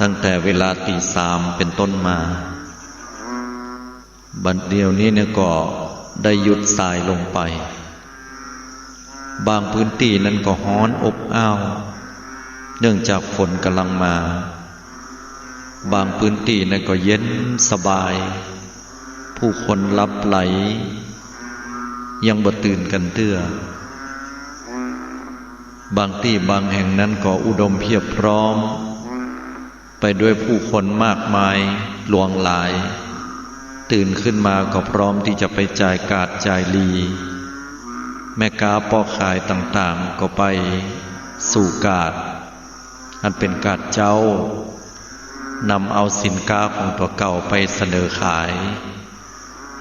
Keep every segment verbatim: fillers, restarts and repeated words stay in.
ตั้งแต่เวลาตีสามเป็นต้นมา บัดเดี๋ยวนี้เนี่ยก็ได้หยุดสายลงไป บางพื้นตี้นั้นก็ฮ้อนอบอ้าว เนื่องจากฝนกำลังมา บางพื้นตี้นั้นก็เย็นสบาย ผู้คนหลับใหล ยังบ่ตื่นกั๋นเตื้อ บางตี้บางแห่งนั้นก็อุดมเพียบพร้อม ไปด้วยผู้คนมากมายหลวงหลาย ตื่นขึ้นมาก็พร้อมตี้จะไปจ่ายกาดจ่ายหลี แม่ก๊าป้อขายต่างๆ ก็ไปสู่กาด อันเป๋นกาดเจ๊า นำเอาสินก๊าของตั๋วเก่าไปเสนอขาย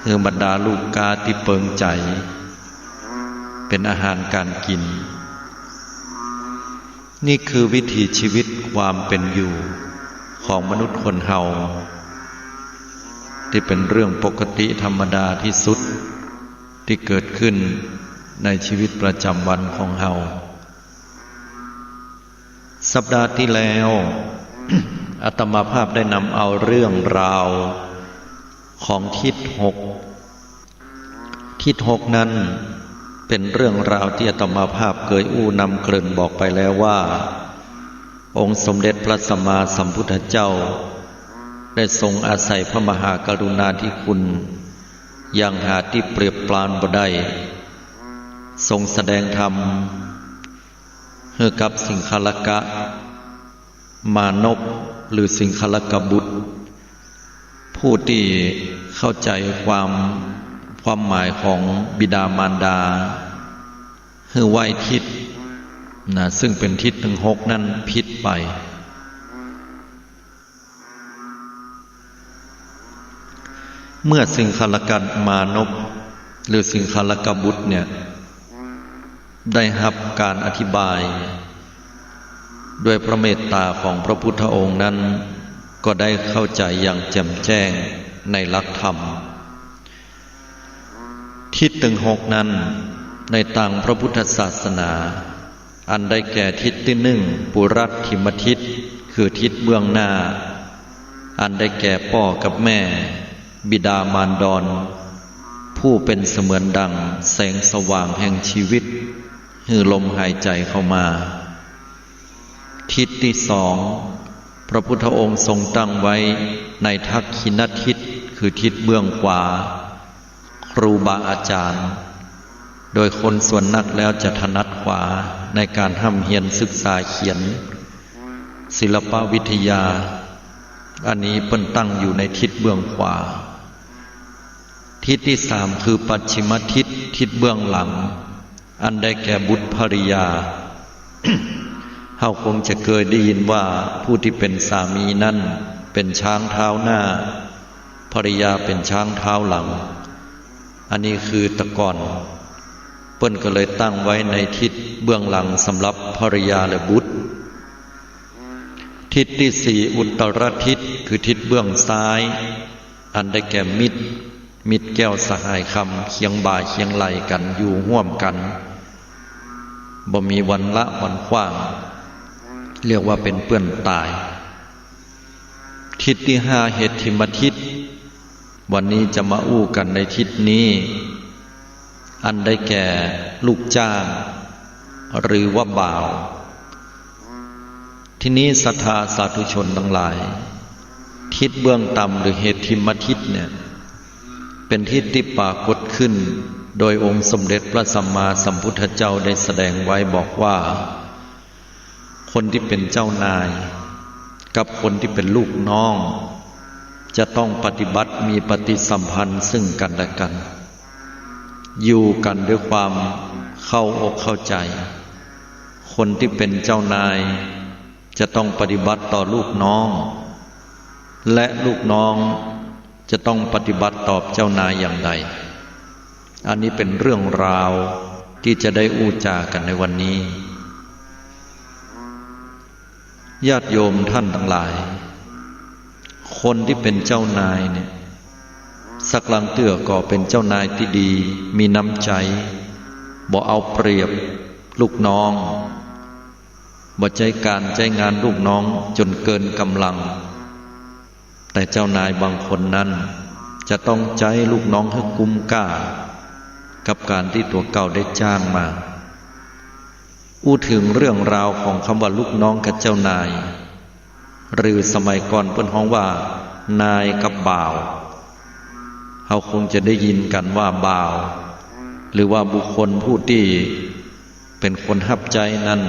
หื้อบรรดาลูกก๊าตี้เปิงใจ๋ เป๋นอาหารก๋านกิ๋น นี่คือวิถีชีวิตความเป๋นอยู่ของมนุษย์คนเฮา ตี้เป๋นเรื่องปกติธรรมดาตี้สุดตี้เกิดขึ้นในชีวิตประจ๋ำวันของเฮา สัปดาห์ตี้แล้ว อาตมาภาพได้นำเอาเรื่องราวของทิศหก ทิศหกนั้นเป๋นเรื่องราวตี้อาตมาภาพเกยอู้นำเกริ่นบอกไปแล้วว่า องค์สมเด็จพระสัมมาสัมพุทธเจ้า ได้ทรงอาศัยพระมหากรุณาธิคุณอย่างหาตี้เปรียบปรานบ่ได้ ทรงแสดงธรรม หื้อกับสิงคลกะมานพ หรือสิงคลกบุตร ผู้ตี้เข้าใจ๋ความ ความหมายของบิดามารดา หื้อไหว้ทิศนะ ซึ่งเป๋นทิศตึงหกนั้นผิดไป เมื่อสิงคลกะมานพ หรือสิงคลกบุตรเนี่ย ได้ฮับก๋านอธิบาย ด้วยพระเมตตาของพระพุทธองค์นั้น ก็ได้เข้าใจ๋อย่างแจ่มแจ้งในหลักธรรม ทิศตึงหกนั้น ในตางพระพุทธศาสนา อันได้แก่ทิศตี้นึ่ง ปุรัตถิมทิศ คือทิศเบื้องหน้า อันได้แก่ป้อกับแม่ บิดามารดร ผู้เป๋นเสมือนดั่งแสงสว่างแห่งชีวิต หื้อลมหายใจ๋เข้ามา ทิศตี้สอง พระพุทธองค์ทรงตั้งไว้ในทักขิณทิศ คือทิศเบื้องขวา ครูบาอาจ๋ารย์ โดยคนส่วนนักแล้วจะถนัดขวาในก๋านฮ่ำเฮียนศึกษาเขียน ศิลปวิทยา อันนี้เปิ้นตั้งอยู่ในทิศเบื้องขวา ทิศตี้สาม คือปัจฉิมทิศ ทิศเบื้องหลัง อันได้แก่บุตรภริยา เฮาคงจะเกยได้ยินว่าผู้ตี้เป๋นสามีนั้นเป๋นช้างเท้าหน้า ภริยาเป๋นช้างเท้าหลัง อันนี้คือแต่ก่อน เปิ้นก็เลยตั้งไว้ในทิศเบื้องหลังสำหรับภริยาและบุตร ทิศตี้สี่ อุตตรทิศ คือทิศเบื้องซ้าย อันได้แก่มิตร มิตรแก้วสหายคำ เคียงบ่าเคียงไหล่กั๋น อยู่ฮ่วมกั๋น บ่มีวันละวันขว้าง เรียกว่าเป๋นเปื้อนต๋าย ทิศตี้ห้า เหตถิมทิศ วันนี้จะมาอู้กั๋นในทิศนี้ อันได้แก่ลูกจ้าง หรือว่าบ่าว ทีนี้ศรัทธาสาธุชนตังหลาย ทิศเบื้องต่ำหรือเหตถิมทิศเนี่ย เป๋นทิศตี้ปรากฏขึ้น โดยองค์สมเด็จพระสัมมาสัมพุทธเจ้าได้แสดงไว้บอกว่า คนตี้เป๋นเจ้านาย กับคนตี้เป๋นลูกน้อง จะต้องปฏิบัติมีปฏิสัมพันธ์ซึ่งกั๋นและกั๋น อยู่กั๋นด้วยความเข้าอกเข้าใจ๋ คนตี้เป๋นเจ้านาย จะต้องปฏิบัติต่อลูกน้อง และลูกน้องจะต้องปฏิบัติตอบเจ้านายอย่างใด อันนี้เป๋นเรื่องราวตี้จะได้อู้จ๋ากั๋นในวันนี้ ญาติโยมท่านตังหลาย คนตี้เป๋นเจ้านายเนี่ย สักลางเตื้อก็เป๋นเจ้านายตี้ดี มีน้ำใจ๋ บ่เอาเปรียบลูกน้อง บ่ใจ๊ก๋านใจ๊งานลูกน้องจ๋นเกินก๋ำลัง แต่เจ้านายบางคนนั้นจะต้องใจ๊ลูกน้องหื้อกุ้มก้ากับก๋านตี้ตั๋วเก่าได้จ้างมา อู้เถิงเรื่องราวของกำว่าลูกน้องกับเจ้านาย หรือสมัยก่อนเปิ้นฮ้องว่านายกับบ่าว เฮาคงจะได้ยินกั๋นว่าบ่าว หรือว่าบุคคลผู้ตี้เป๋นคนฮับใจ๊นั้น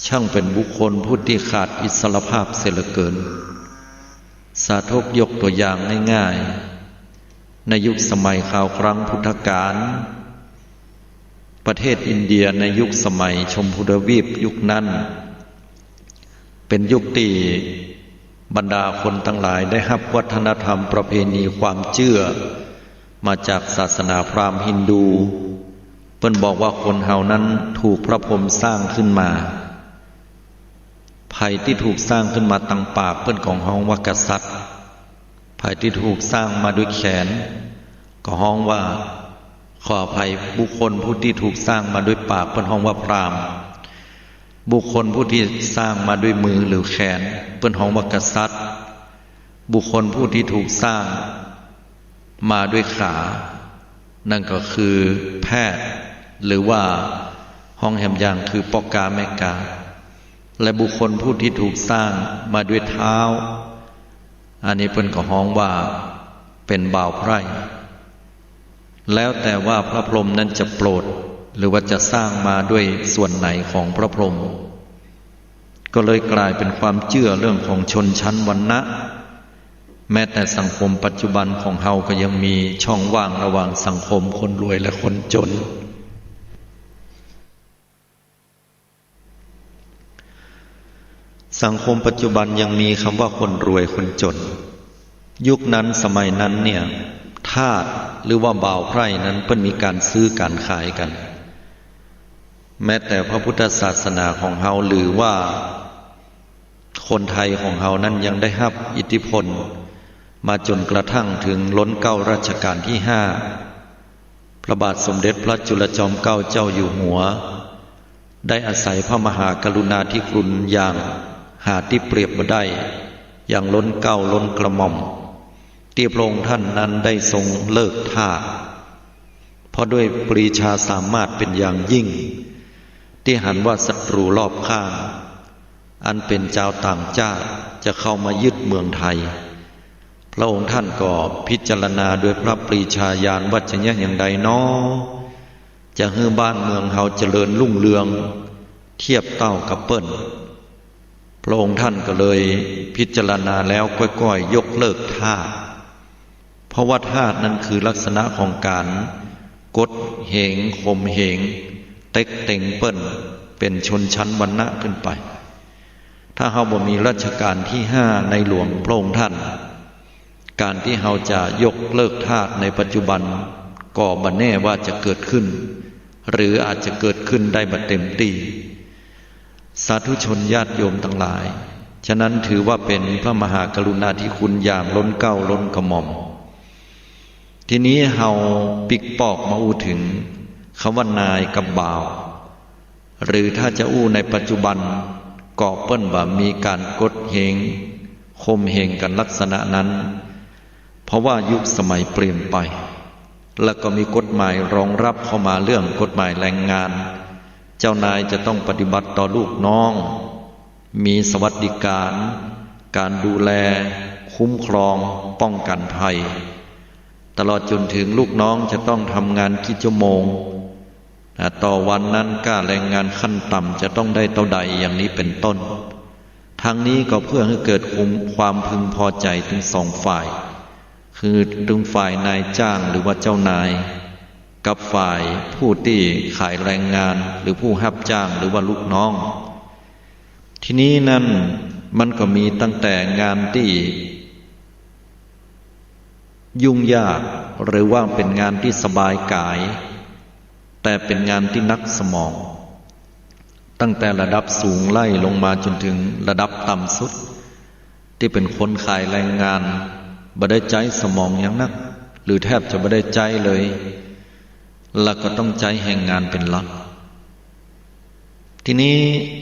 ช่างเป๋นบุคคลผู้ตี้ขาดอิสรภาพเสียเหลือเกิน สาธกยกตั๋วอย่างง่ายๆ ในยุคสมัยคราวครั้งพุทธกาล ประเทศอินเดียในยุคสมัยชมพูทวีปยุคนั้น เป๋นยุคตี้บรรดาคนตังหลายได้ฮับวัฒนธรรมประเพณีความเจื้อมาจากศาสนาพราหมณ์ฮินดู เปิ้นบอกว่าคนเฮานั้นถูกพระพรหมสร้างขึ้นมา ใผตี้ถูกสร้างขึ้นมาตังปากเปิ้นก็ฮ้องว่ากษัตริย์ ใผตี้ถูกสร้างมาด้วยแขนก็ฮ้องว่า ขออภัย บุคคลผู้ตี้ถูกสร้างมาด้วยปากเปิ้นฮ้องว่าพราหมณ์ บุคคลผู้ตี้สร้างมาด้วยมือหรือแขนเปิ้นฮ้องว่ากษัตริย์ บุคคลผู้ตี้ถูกสร้างมาด้วยขา นั่นก็คือแพทย์ หรือว่าฮ้องแหมอย่างคือป้อกาแม่กา และบุคคลผู้ตี้ถูกสร้างมาด้วยเท้า อันนี้เปิ้นก็ฮ้องว่าเป๋นบ่าวไพร่ แล้วแต่ว่าพระพรหมนั้นจะโปรด หรือว่าจะสร้างมาด้วยส่วนไหนของพระพรหม ก็เลยกลายเป๋นความเจื้อเรื่องของชนชั้นวรรณะ แม้แต่สังคมปัจจุบันของเฮาก็ยังมีช่องว่างระหว่างสังคมคนรวยและคนจน สังคมปัจจุบันยังมีกำว่าคนรวยคนจน ยุคนั้นสมัยนั้นเนี่ย ทาสหรือว่าบ่าวไพร่นั้นเปิ้นมีก๋านซื้อก๋านขายกั๋น แม้แต่พระพุทธศาสนาของเฮาหรือว่าคนไทยของเฮานั้นยังได้ฮับอิทธิพลมาจ๋นกระทั่งเถิงล้นเกล้ารัชกาลตี้ห้า พระบาทสมเด็จพระจุลจอมเกล้าเจ้าอยู่หัว ได้อาศัยพระมหากรุณาธิคุณอย่างหาตี้เปรียบบ่ได้ อย่างล้นเกล้าล้นกระหม่อม ตี้พระองค์ท่านนั้นได้ทรงเลิกทาส เพราะด้วยปรีชาสามารถเป๋นอย่างยิ่ง ตี้หันว่าศัตรูรอบข้าง อันเป๋นจาวต่างจ้าติจะเข้ามายึดเมืองไทย พระองค์ท่านก็พิจารณาโดยพระปรีชาญาณว่าจะเยียะอย่างใดน้อ จะหื้อบ้านเมืองเฮาเจริญรุ่งเรืองเทียบเต้ากับเปิ้น พระองค์ท่านก็เลยพิจารณาแล้วก้อยๆ ยกเลิกทาส เพราะว่าทาสนั้นคือลักษณะของก๋านกดเหง ข่มเหง เต็กเต็งเปิ้นเป๋นชนชั้นวรรณะขึ้นไป ถ้าเฮาบ่มีรัชกาลตี้ห้าในหลวงพระองค์ท่าน ก๋านตี้เฮาจะยกเลิกทาสในปัจจุบันก็บ่แน่ว่าจะเกิดขึ้น หรืออาจจะเกิดขึ้นได้บ่เต็มตี้ สาธุชนญาติโยมตังหลาย ฉะนั้นถือว่าเป๋นพระมหากรุณาธิคุณอย่างล้นเกล้าล้นกระหม่อม ทีนี้เฮาปิ๊กปอกมาอู้เถิงกำว่านายกับบ่าว หรือถ้าจะอู้ในปัจจุบัน ก็เปิ้นว่ามีก๋านกดเหง ข่มเหงกั๋นลักษณะนั้น เพราะว่ายุคสมัยเปลี่ยนไป แล้วก็มีกฎหมายรองรับเข้ามาเรื่องกฎหมายแรงงาน เจ้านายจะต้องปฏิบัติต่อลูกน้อง มีสวัสดิการ ก๋านดูแล คุ้มครอง ป้องกั๋นภัย ตลอดจ๋นเถิงลูกน้องจะต้องทำงานกี่ชั่วโมง อ่า ต่อวันนั้นก้าแรงงานขั้นต่ำจะต้องได้เต้าใด อย่างนี้เป๋นต้น ทั้งนี้ก็เพื่อหื้อเกิดความพึงพอใจ๋เถิงสองฝ่าย คือเถิงฝ่ายนายจ้างหรือว่าเจ้านาย กับฝ่ายผู้ตี้ขายแรงงานหรือผู้ฮับจ้างหรือว่าลูกน้อง ทีนี้นั้นมันก็มีตั้งแต่งานตี้ ยุ่งยาก หรือว่าเป๋นงานตี้สบายก๋าย แต่เป๋นงานตี้หนักสมอง ตั้งแต่ระดับสูงไล่ลงมาจ๋นเถิงระดับต่ำสุด ตี้เป๋นคนขายแรงงาน บ่ได้ใจ๊สมองหยังนัก หรือแทบจะบ่ได้ใจ๊เลย แล้วก็ต้องใจ๊แฮงงานเป๋นหลัก ทีนี้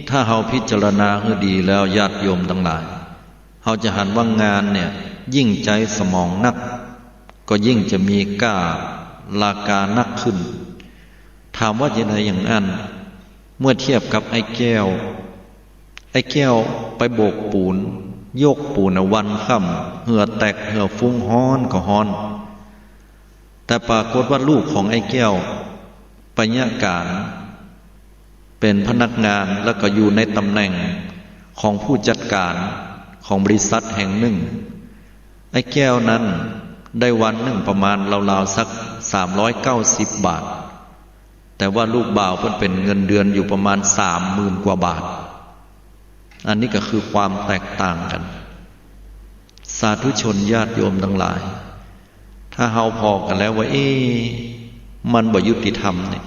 ถ้าเฮาพิจารณาหื้อดีแล้ว ญาติโยมตังหลาย เฮาจะหันว่างานเนี่ย ยิ่งใจ๊สมองนัก ก็ยิ่งจะมีก้าราคานักขึ้น ถามว่าจะไดอย่างอั้น เมื่อเทียบกับไอ้แก้ว ไอ้แก้วไปโบกปู๋น ยกปู๋นอะวันค่ำ เหื่อแตกเหื่อฟุ้ง ฮ้อนก็ฮ้อน แต่ปรากฏว่าลูกของไอ้แก้วไปเยียะก๋าน เป๋นพนักงาน แล้วก็อยู่ในต๋ำแหน่งของผู้จัดก๋านของบริษัทแห่งนึ่ง ไอ้แก้วนั้นได้วันนึ่งประมาณราวๆ สัก สามร้อยเก้าสิบ บาท แต่ว่าลูกบ่าวเปิ้นเป๋นเงินเดือนอยู่ประมาณ สามหมื่น กว่าบาท อันนี้ก็คือความแตกต่างกั๋น สาธุชนญาติโยมตังหลาย ถ้าเฮาผ่อกั๋นแล้วว่า เอ๊ะ มันบ่ยุติธรรมเนี่ย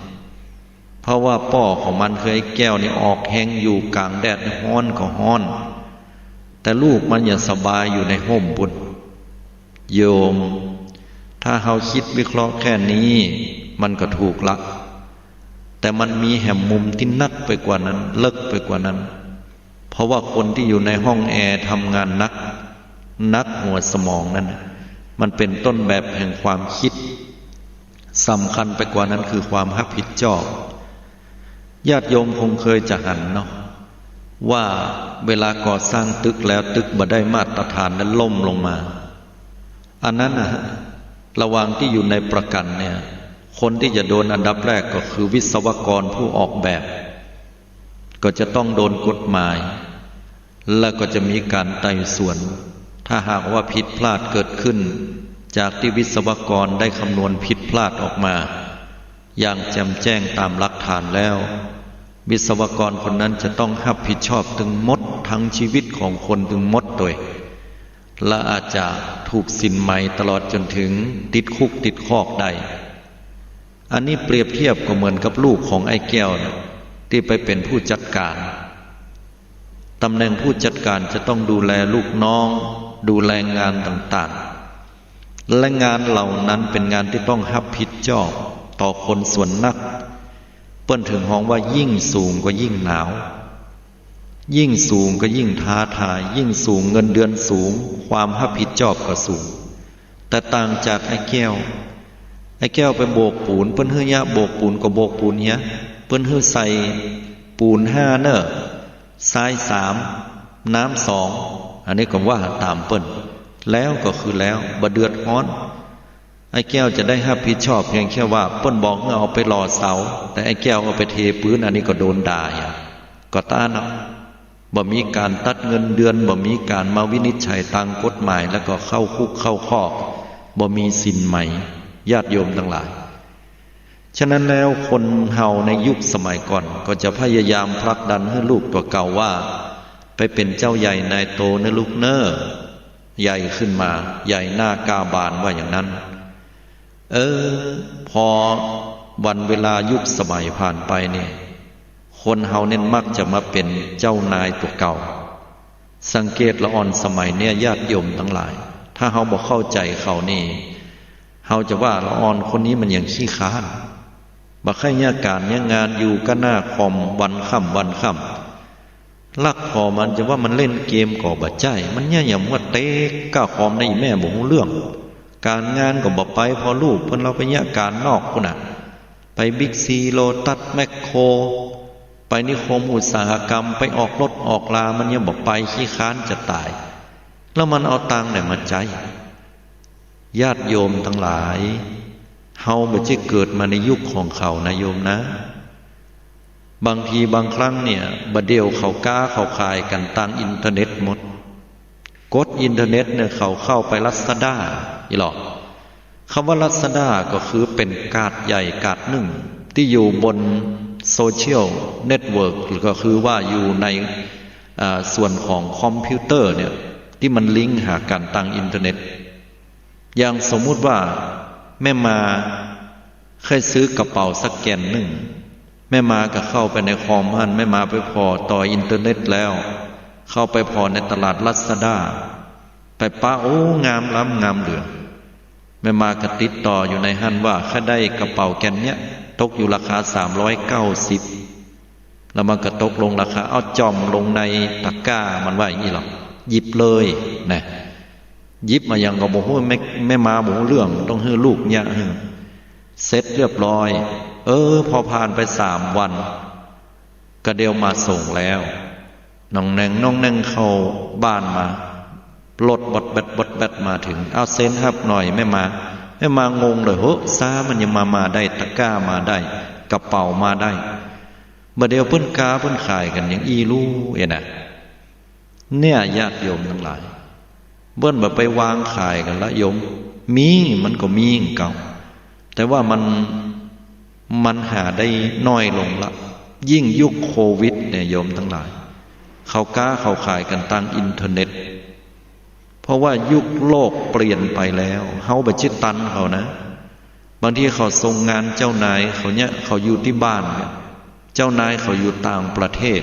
เพราะว่าป้อของมันคือไอ้แก้วนี่ออกแฮงอยู่ก๋างแดดฮ้อนก็ฮ้อน แต่ลูกมันเยียะสบายอยู่ในฮ่มปู๊น โยม ถ้าเฮาคิดวิเคราะห์แค่นี้ มันก็ถูกละ แต่มันมีแหมมุมตี้นักไปกว่านั้น เลิกไปกว่านั้น เพราะว่าคนตี้อยู่ในห้องแอร์ทำงานหนัก หนักหัวสมองนั่นน่ะ มันเป๋นต้นแบบแห่งความคิด สำคัญไปกว่านั้นคือความฮับผิดชอบ ญาติโยมคงเคยจะหันเนาะ ว่าเวลาก่อสร้างตึกแล้วตึกบ่ได้มาตรฐานแล้วล้มลงมา อันนั้นน่ะ ระหว่างตี้อยู่ในประกัญเนี่ย คนตี้จะโดนอันดับแรกก็คือวิศวกรผู้ออกแบบ ก็จะต้องโดนกฎหมาย แล้วก็จะมีก๋านไต่สวน ถ้าหากว่าผิดพลาดเกิดขึ้น จากตี้วิศวกรได้คำนวณผิดพลาดออกมา อย่างแจ่มแจ้งต๋ามหลักฐานแล้ว วิศวกรคนนั้นจะต้องฮับผิดชอบตึงหมด ตึงชีวิตของคนตึงหมดโตย และอาจจะถูกสินไหมตลอดจ๋นถึงติดคุกติดคอกได้ อันนี้เปรียบเทียบก็เหมือนกับลูกของไอ้แก้วน่ะ ตี้ไปเป๋นผู้จัดก๋าน ต๋ำแหน่งผู้จัดก๋านจะต้องดูแลลูกน้อง ดูแลงานต่างๆ และงานเหล่านั้นเป๋นงานตี้ต้องฮับผิดชอบต่อคนส่วนนัก เปิ้นถึงฮ้องว่ายิ่งสูงก็ยิ่งหนาว ยิ่งสูงก็ยิ่งท้าทาย ยิ่งสูงเงินเดือนสูง ความฮับผิดชอบก็สูง แต่ต่างจากไอ้แก้ว ไอ้แก้วไปโบกปู๋น เปิ้นหื้อเยียะโบกปู๋นก็โบกปู๋นเยียะ เปิ้นหื้อใส่ปู๋นห้าเน่อ ทรายสาม น้ำสอง อันนี้ก็ว่าต๋ามเปิ้น แล้วก็คือแล้ว บ่เดือดฮ้อน ไอ้แก้วจะได้ฮับผิดชอบเพียงแค่ว่าเปิ้นบอกหื้อเอาไปหล่อเสา แต่ไอ้แก้วเอาไปเทปื๊น อันนี้ก็โดนด่าเยียะ ก็ต้านเนาะ บ่มีก๋านตัดเงินเดือน บ่มีก๋านมาวินิจฉัยต๋ามกฎหมาย แล้วก็เข้าคุกเข้าคอก บ่มีสินไหม ญาติโยมตังหลาย ฉะนั้นแล้วคนเฮาในยุคสมัยก่อนก็จะพยายามผลักดันหื้อลูกตั๋วเก่าว่า ไปเป๋นเจ้าใหญ่นายโตเน่อลูกเน่อ ใหญ่ขึ้นมา ใหญ่หน้ากล้าบานว่าอย่างนั้น เออ พอวันเวลายุคสมัยผ่านไปเนี่ย คนเฮาเนี่ยมักจะมาเป๋นเจ้านายตั๋วเก่า สังเกตละอ่อนสมัยเนี่ยญาติโยมตังหลาย ถ้าเฮาบ่เข้าใจ๋เขานี่ เฮาจะว่าละอ่อนคนนี้มันยังขี้คร้าน บ่ใค่เยียะก๋านเยียะงาน อยู่ก้าหน้าคอมวันค่ำวันค่ำ ลักผ่อมันจะว่ามันเล่นเกมก็บ่ใจ้ มันเยียะอย่างว่าเต๊ก้าคอมในอีแม่บ่ฮู้เรื่อง ก๋านงานก็บ่ไป พอลูกเปิ้นเฮาไปเยียะก๋านนอกปู๊นน่ะ ไปบิ๊กซี โลตัส แมคโคร ไปนิคมอุตสาหกรรม ไปออกรถออกลา มันยังบ่ไป ขี้คร้านจะต๋าย แล้วมันเอาตังค์ไหนมาใจ๊ ญาติโยมตังหลาย เฮาบ่ใจ้เกิดมาในยุคของเขานะโยมนะ บางทีบางครั้งเนี่ย บ่าเดี่ยวเขาก๊าเขาขายกั๋นตางอินเทอร์เน็ตหมด กดอินเทอร์เน็ตเนี่ยเขาเข้าไปลาซาด้า อีหลอ คำว่าลาซาด้าก็คือเป๋นกาดใหญ่กาดนึ่ง ตี้อยู่บนโซเชียลเน็ตเวิร์ก หรือก็คือว่าอยู่ใน อ่า ส่วนของคอมพิวเตอร์เนี่ย ตี้มันลิงก์หากั๋นตางอินเทอร์เน็ต อย่างสมมุติว่าแม่มาใค่ซื้อกระเป๋าสักแก่นนึ่ง แม่มาก็เข้าไปในคอมหั้น แม่มาไปผ่อต่ออินเทอร์เน็ตแล้ว เข้าไปผ่อในตลาดลาซาด้า ไปปะ โอ้ งามล้ำงามเหลือ แม่มาก็ติดต่ออยู่ในหั้นว่า ข้าได้กระเป๋าแก่นเนี้ย ตกอยู่ราคาสามร้อยเก้าสิบ แล้วมันก็ตกลงราคา เอาจ่อมลงในตะกร้า มันว่าอย่างนี้หรอก หยิบเลยนะ หยิบมาอย่างก็บ่ฮู้ แม่ แม่มาบ่ฮู้เรื่อง ต้องหื้อลูกเยียะหื้อ เสร็จเรียบร้อย เออ พอผ่านไปสามวัน ก็เดี่ยวมาส่งแล้ว น้องแนง น้องแนงเข้าบ้านมา รถบดแบดบดแบดมาเถิง เอาเซ็นฮับหน่อย แม่มา แม่มางงเลย เฮ้อ ซ้ามันยังมา มาได้ ตะกร้ามาได้ กระเป๋ามาได้ บ่าเดี่ยวเปิ้นก๊าเปิ้นขายกั๋นอย่างอี้ลู่ เอ๊ะนะ เนี่ยญาติโยมตังหลาย เปิ้นบ่ไปวางขายกั๋นละโยม มี มันก็มีอย่างเก่า แต่ว่ามัน มันหาได้น้อยลงละ ยิ่งยุคโควิดเนี่ยโยมตังหลาย เขาก๊าเขาขายกั๋นตางอินเทอร์เน็ต เพราะว่ายุคโลกเปลี่ยนไปแล้ว เฮาบ่ใจ้ตันเขานะ บางทีเขาส่งงานเจ้านายเขาเนี่ย เขาอยู่ตี้บ้านเนี่ย เจ้านายเขาอยู่ต่างประเทศ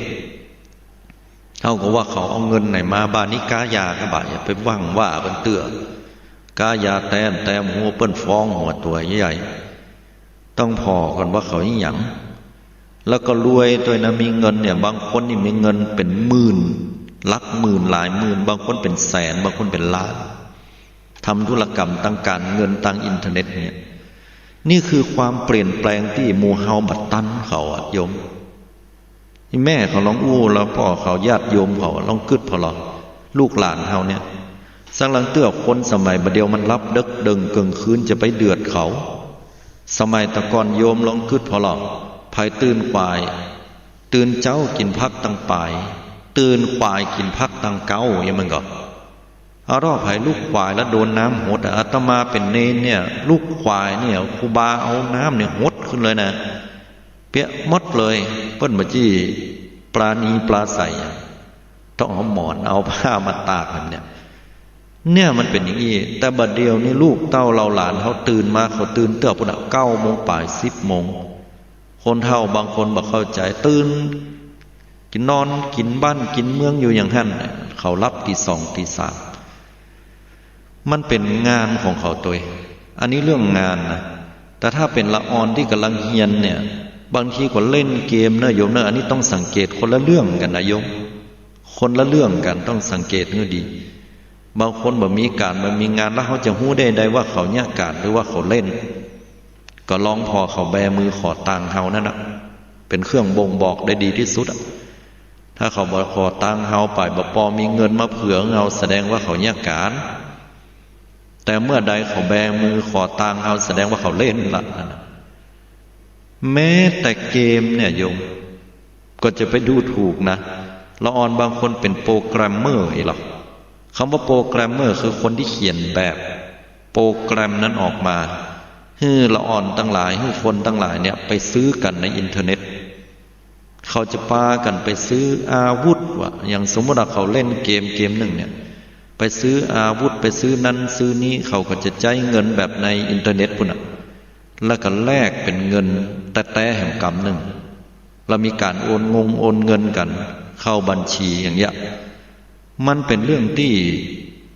เฮาก็ว่าเขาเอาเงินไหนมา บ่านี้ก๊ายาก็บ่า อย่าไปหวั่งว่าเปิ้นเตื้อ ก๊ายาแต๊ แต๊บ่ฮู้เปิ้นฟ้องหัวตั๋วใหญ่ ต้องผ่อก่อนว่าเขาอีหยัง แล้วก็รวยตวยนะ มีเงินเนี่ย บางคนนี่มีเงินเป๋นหมื่น หลักหมื่น หลายหมื่น บางคนเป๋นแสน บางคนเป๋นล้าน ทำธุรกรรมตางก๋านเงินตางอินเทอร์เน็ตเนี่ย นี่คือความเปลี่ยนแปลงตี้หมู่เฮาบ่ตันเขาอะโยม แม่เขาลองอู้ แล้วป้อเขา ญาติโยมเขาลองกึ๊ดผ่อลอ ลูกหลานเฮาเนี่ย สักลางเตื้อคนสมัยบ่าเดี่ยวมันหลับเดิ็กเดิ่งเกิ่งคืน จะไปเดือดเขา สมัยแต่ก่อนโยมลองกึ๊ดผ่อลอ ใผตื่นขวาย ตื่นเจ๊ากิ๋นผักตางป๋าย ตื่นขวายกิ๋นผักตางเก๊า อย่างมันก็ เอาเถาะ ใผลุกขวายแล้วโดนน้ำหดอะ อาตมาเป๋นเณรเนี่ย ลุกขวายเนี่ย ครูบาเอาน้ำเนี่ยหดขึ้นเลยนะ เปียะหมดเลย เปิ้นบ่าจี้ปราณีปราศรัยอะ ต้องเอาหมอนเอาผ้ามาตากกั๋นเนี่ย เนี่ยมันเป๋นอย่างอี้ แต่บ่าเดี่ยวนี้ลูกเต้าเหล่าหลานเฮาตื่นมา เขาตื่นเตื้อปุ้นอะ เก้าโมงป๋าย สิบโมง คนเฒ่าบางคนบ่เข้าใจ๋ ตื่น กิ๋นนอน กิ๋นบ้าน กิ๋นเมืองอยู่อย่างหั้น เขาหลับตีสอง ตีสาม มันเป๋นงานของเขาตวย อันนี้เรื่องงานนะ แต่ถ้าเป๋นละอ่อนตี้ก่ำลังเฮียนเนี่ย บางทีก็เล่นเกมเน่อโยมเน่อ อันนี้ต้องสังเกต คนละเรื่องกั๋นนะโยม คนละเรื่องกั๋น ต้องสังเกตหื้อดี บางคนบ่มีก๋านบ่มีงาน แล้วเฮาจะฮู้ได้ใดว่าเขาเยียะก๋านหรือว่าเขาเล่น ก็ลองผ่อเขาแบมือขอตังค์เฮานั่นน่ะ เป๋นเครื่องบ่งบอกได้ดีตี้สุดอะ ถ้าเขาบ่ขอตังค์เฮา ไปบ่ปอมีเงินมาเผื่อเฮา แสดงว่าเขาเยียะก๋าน แต่เมื่อใดเขาแบมือขอตังค์เฮา แสดงว่าเขาเล่นละ นั่นน่ะ แม้แต่เกมเนี่ยโยม ก็จะไปดูถูกนะ ละอ่อนบางคนเป๋นโปรแกรมเมอร์อีกหรอก คำว่าโปรแกรมเมอร์คือคนตี้เขียนแบบโปรแกรมนั้นออกมา หื้อละอ่อนตังหลาย หื้อคนตังหลายเนี่ยไปซื้อกั๋นในอินเทอร์เน็ต เขาจะปากั๋นไปซื้ออาวุธว่ะ อย่างสมมุติว่าเขาเล่นเกมเกมนึ่งเนี่ย ไปซื้ออาวุธ ไปซื้อนั้นซื้อนี้ เขาก็จะใจ๊เงินแบบในอินเทอร์เน็ตปุ้นน่ะ แล้วก็แลกเป๋นเงินแต๊ๆ แหมกำนึ่ง แล้วมีก๋านโอนงงโอนเงินกั๋นเข้าบัญชีอย่างเยียะ มันเป๋นเรื่องตี้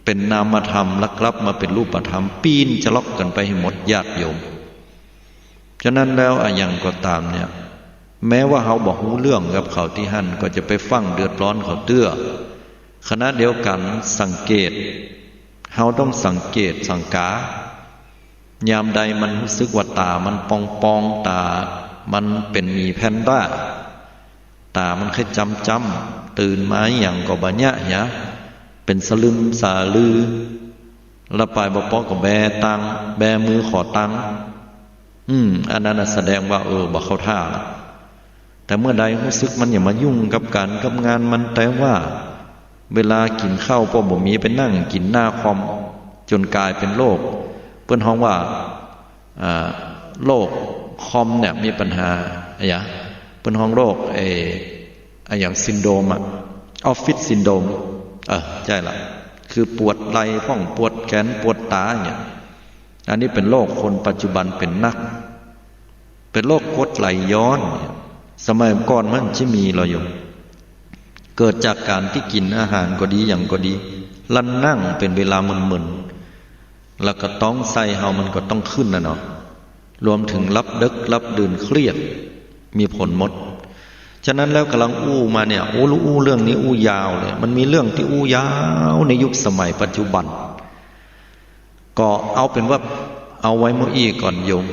เป๋นนามธรรม แล้วกลับมาเป๋นรูปธรรม ปีนจะล็อกกั๋นไปหื้อหมดญาติโยม ฉะนั้นแล้วอะหยังก็ต๋ามเนี่ย แม้ว่าเฮาบ่ฮู้เรื่องกับเขาตี้หั้น ก็จะไปฟั่งเดือดร้อนเขาเตื้อ ขณะเดียวกั๋นสังเกต เฮาต้องสังเกตสังกา ยามใดมันฮู้สึกว่าต๋ามันปองๆ ต๋ามันเป๋นหมีแพนด้า ต๋ามันใค่จ้ำๆ ตื่นมาอะหยังก็บ่เยียะเหีย เป๋นสลึมสะลือ แล้วไปบ่ปอก็แบตังค์ แบมือขอตังค์ อืม อันนั้นน่ะแสดงว่า เออ บ่เข้าท่าละ แต่เมื่อใดฮู้สึกมันอย่ามายุ่งกับก๋านกับงานมัน แต่ว่าเวลากิ๋นข้าวป้อบ่มี ไปนั่งกิ๋นหน้าคอม จ๋นก๋ายเป๋นโรค เปิ้นฮ้องว่า อ่า โรคคอมเนี่ยมีปัญหา อะหยัง เปิ้นฮ้องโรค เอ่ อะหยังซินโดรมอะ ออฟฟิศซินโดรม เออ ใจ้ละ คือปวดไหล่พ่อง ปวดแขน ปวดต๋าอย่างเงี้ย อันนี้เป๋นโรคคนปัจจุบันเป๋นนัก เป๋นโรคกรดไหลย้อน สมัยก่อนมันจะมีเหรอโยม เกิดจากก๋านตี้กิ๋นอาหารก็ดี หยังก็ดี แล้วนั่งเป๋นเวลามึนๆ แล้วก็ต๊องไส้เฮามันก็ต้องขึ้นน่ะเนาะ รวมเถิงหลับเดิ็กหลับดื่นเครียด มีผลหมด ฉะนั้นแล้วก๋ำลังอู้มาเนี่ย อู้ อู้เรื่องนี้อู้ยาวเลย มันมีเรื่องตี้อู้ยาวในยุคสมัยปัจจุบัน ก็เอาเป๋นว่าเอาไว้เมื่ออี้ก่อนโยม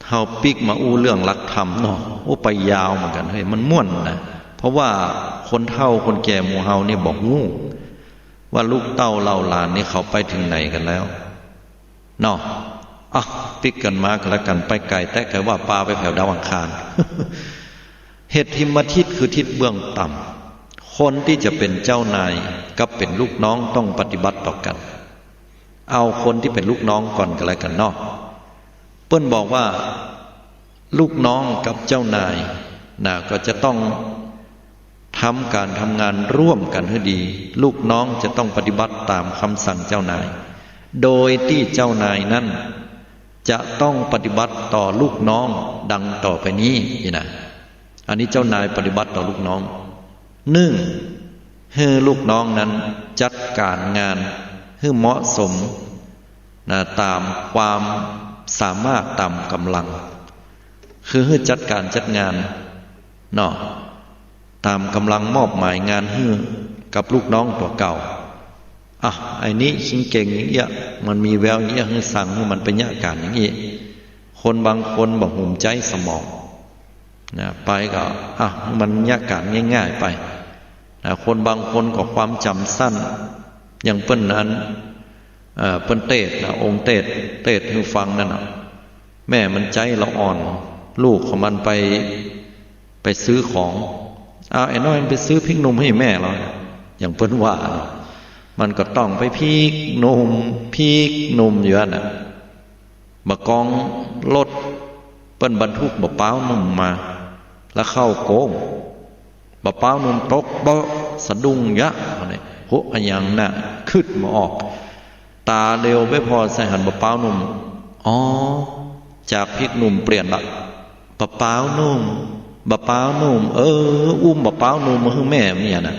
เฮาปิ๊กมาอู้เรื่องหลักธรรมเนาะ อู้ไปยาวเหมือนกั๋น เฮ้ย มันม่วนนะ เพราะว่าคนเฒ่าคนแก่หมู่เฮาเนี่ยบ่ฮู้ว่าลูกเต้าเหล่าหลานนี่เขาไปเถิงไหนกั๋นแล้ว เนาะ อ่ะ ปิ๊กกั๋นมาก็แล้วกั๋น ไปไก๋แต๊ ใผว่าปาไปแผวดาวอังคาร เหตุทิมทิศคือทิศเบื้องต่ำ คนตี้จะเป๋นเจ้านายกับเป๋นลูกน้องต้องปฏิบัติต่อกั๋น เอาคนตี้เป๋นลูกน้องก่อนก็แล้วกั๋นเนาะ เปิ้นบอกว่า ลูกน้องกับเจ้านายนะ ก็จะต้องทำก๋านทำงานร่วมกั๋นหื้อดี ลูกน้องจะต้องปฏิบัติต๋ามกำสั่งเจ้านาย โดยตี้เจ้านายนั้นจะต้องปฏิบัติต่อลูกน้องดังต่อไปนี้ นี่นะ อันนี้เจ้านายปฏิบัติต่อลูกน้อง นึ่ง หื้อลูกน้องนั้นจัดก๋านงานหื้อเหมาะสมนะ ต๋ามความสามารถ ต๋ามก๋ำลัง คือหื้อจัดก๋านจัดงานเนาะ ต๋ามก๋ำลังมอบหมายงานหื้อกับลูกน้องตั๋วเก่า อ่ะ ไอ้นี้ชิงเก่งอย่างเอี้ย มันมีแววอย่างเอี้ย หื้อสั่งหื้อมันไปเยียะก๋านอย่างอี้ คนบางคนบ่หุมใจ๊สมองนะ ไปก็ อ่ะ มันเยียะก๋านง่ายๆ ไปนะ คนบางคนก็ความจ๋ำสั้น อย่างเปิ้นนั้น เอ่อ เปิ้นเตสน์นะ องค์เตสน์ เตสน์หื้อฟังนั่นน่ะ แม่มันใจ๊ละอ่อน ลูกของมันไป ไปซื้อของ อ้าว ไอ้น้อยมันไปซื้อพริกหนุ่มหื้อแม่เหรอ อย่างเปิ้นว่าเนาะ มันก็ต้องไปพริกหนุ่ม พริกหนุ่มอยู่หั้นน่ะ บ่ากองรถเปิ้นบรรทุกบ่าป๊าวหนุ่มมา แล้วเข้าโก๊ง บ่าป๊าวหนุ่มตกเบาะ สะดุ้งเยียะ อันนี้ โห อะหยังน่ะ กึ๊ดบ่ออก ต๋าเหลียวไปผ่อใส่หันบ่าป๊าวหนุ่ม อ๋อ จากพริกหนุ่มเปลี่ยนละ บ่าป๊าวหนุ่ม บ่าป๊าวหนุ่ม เออ อุ้มบ่าป๊าวหนุ่มมาหื้อแม่เมียน่ะ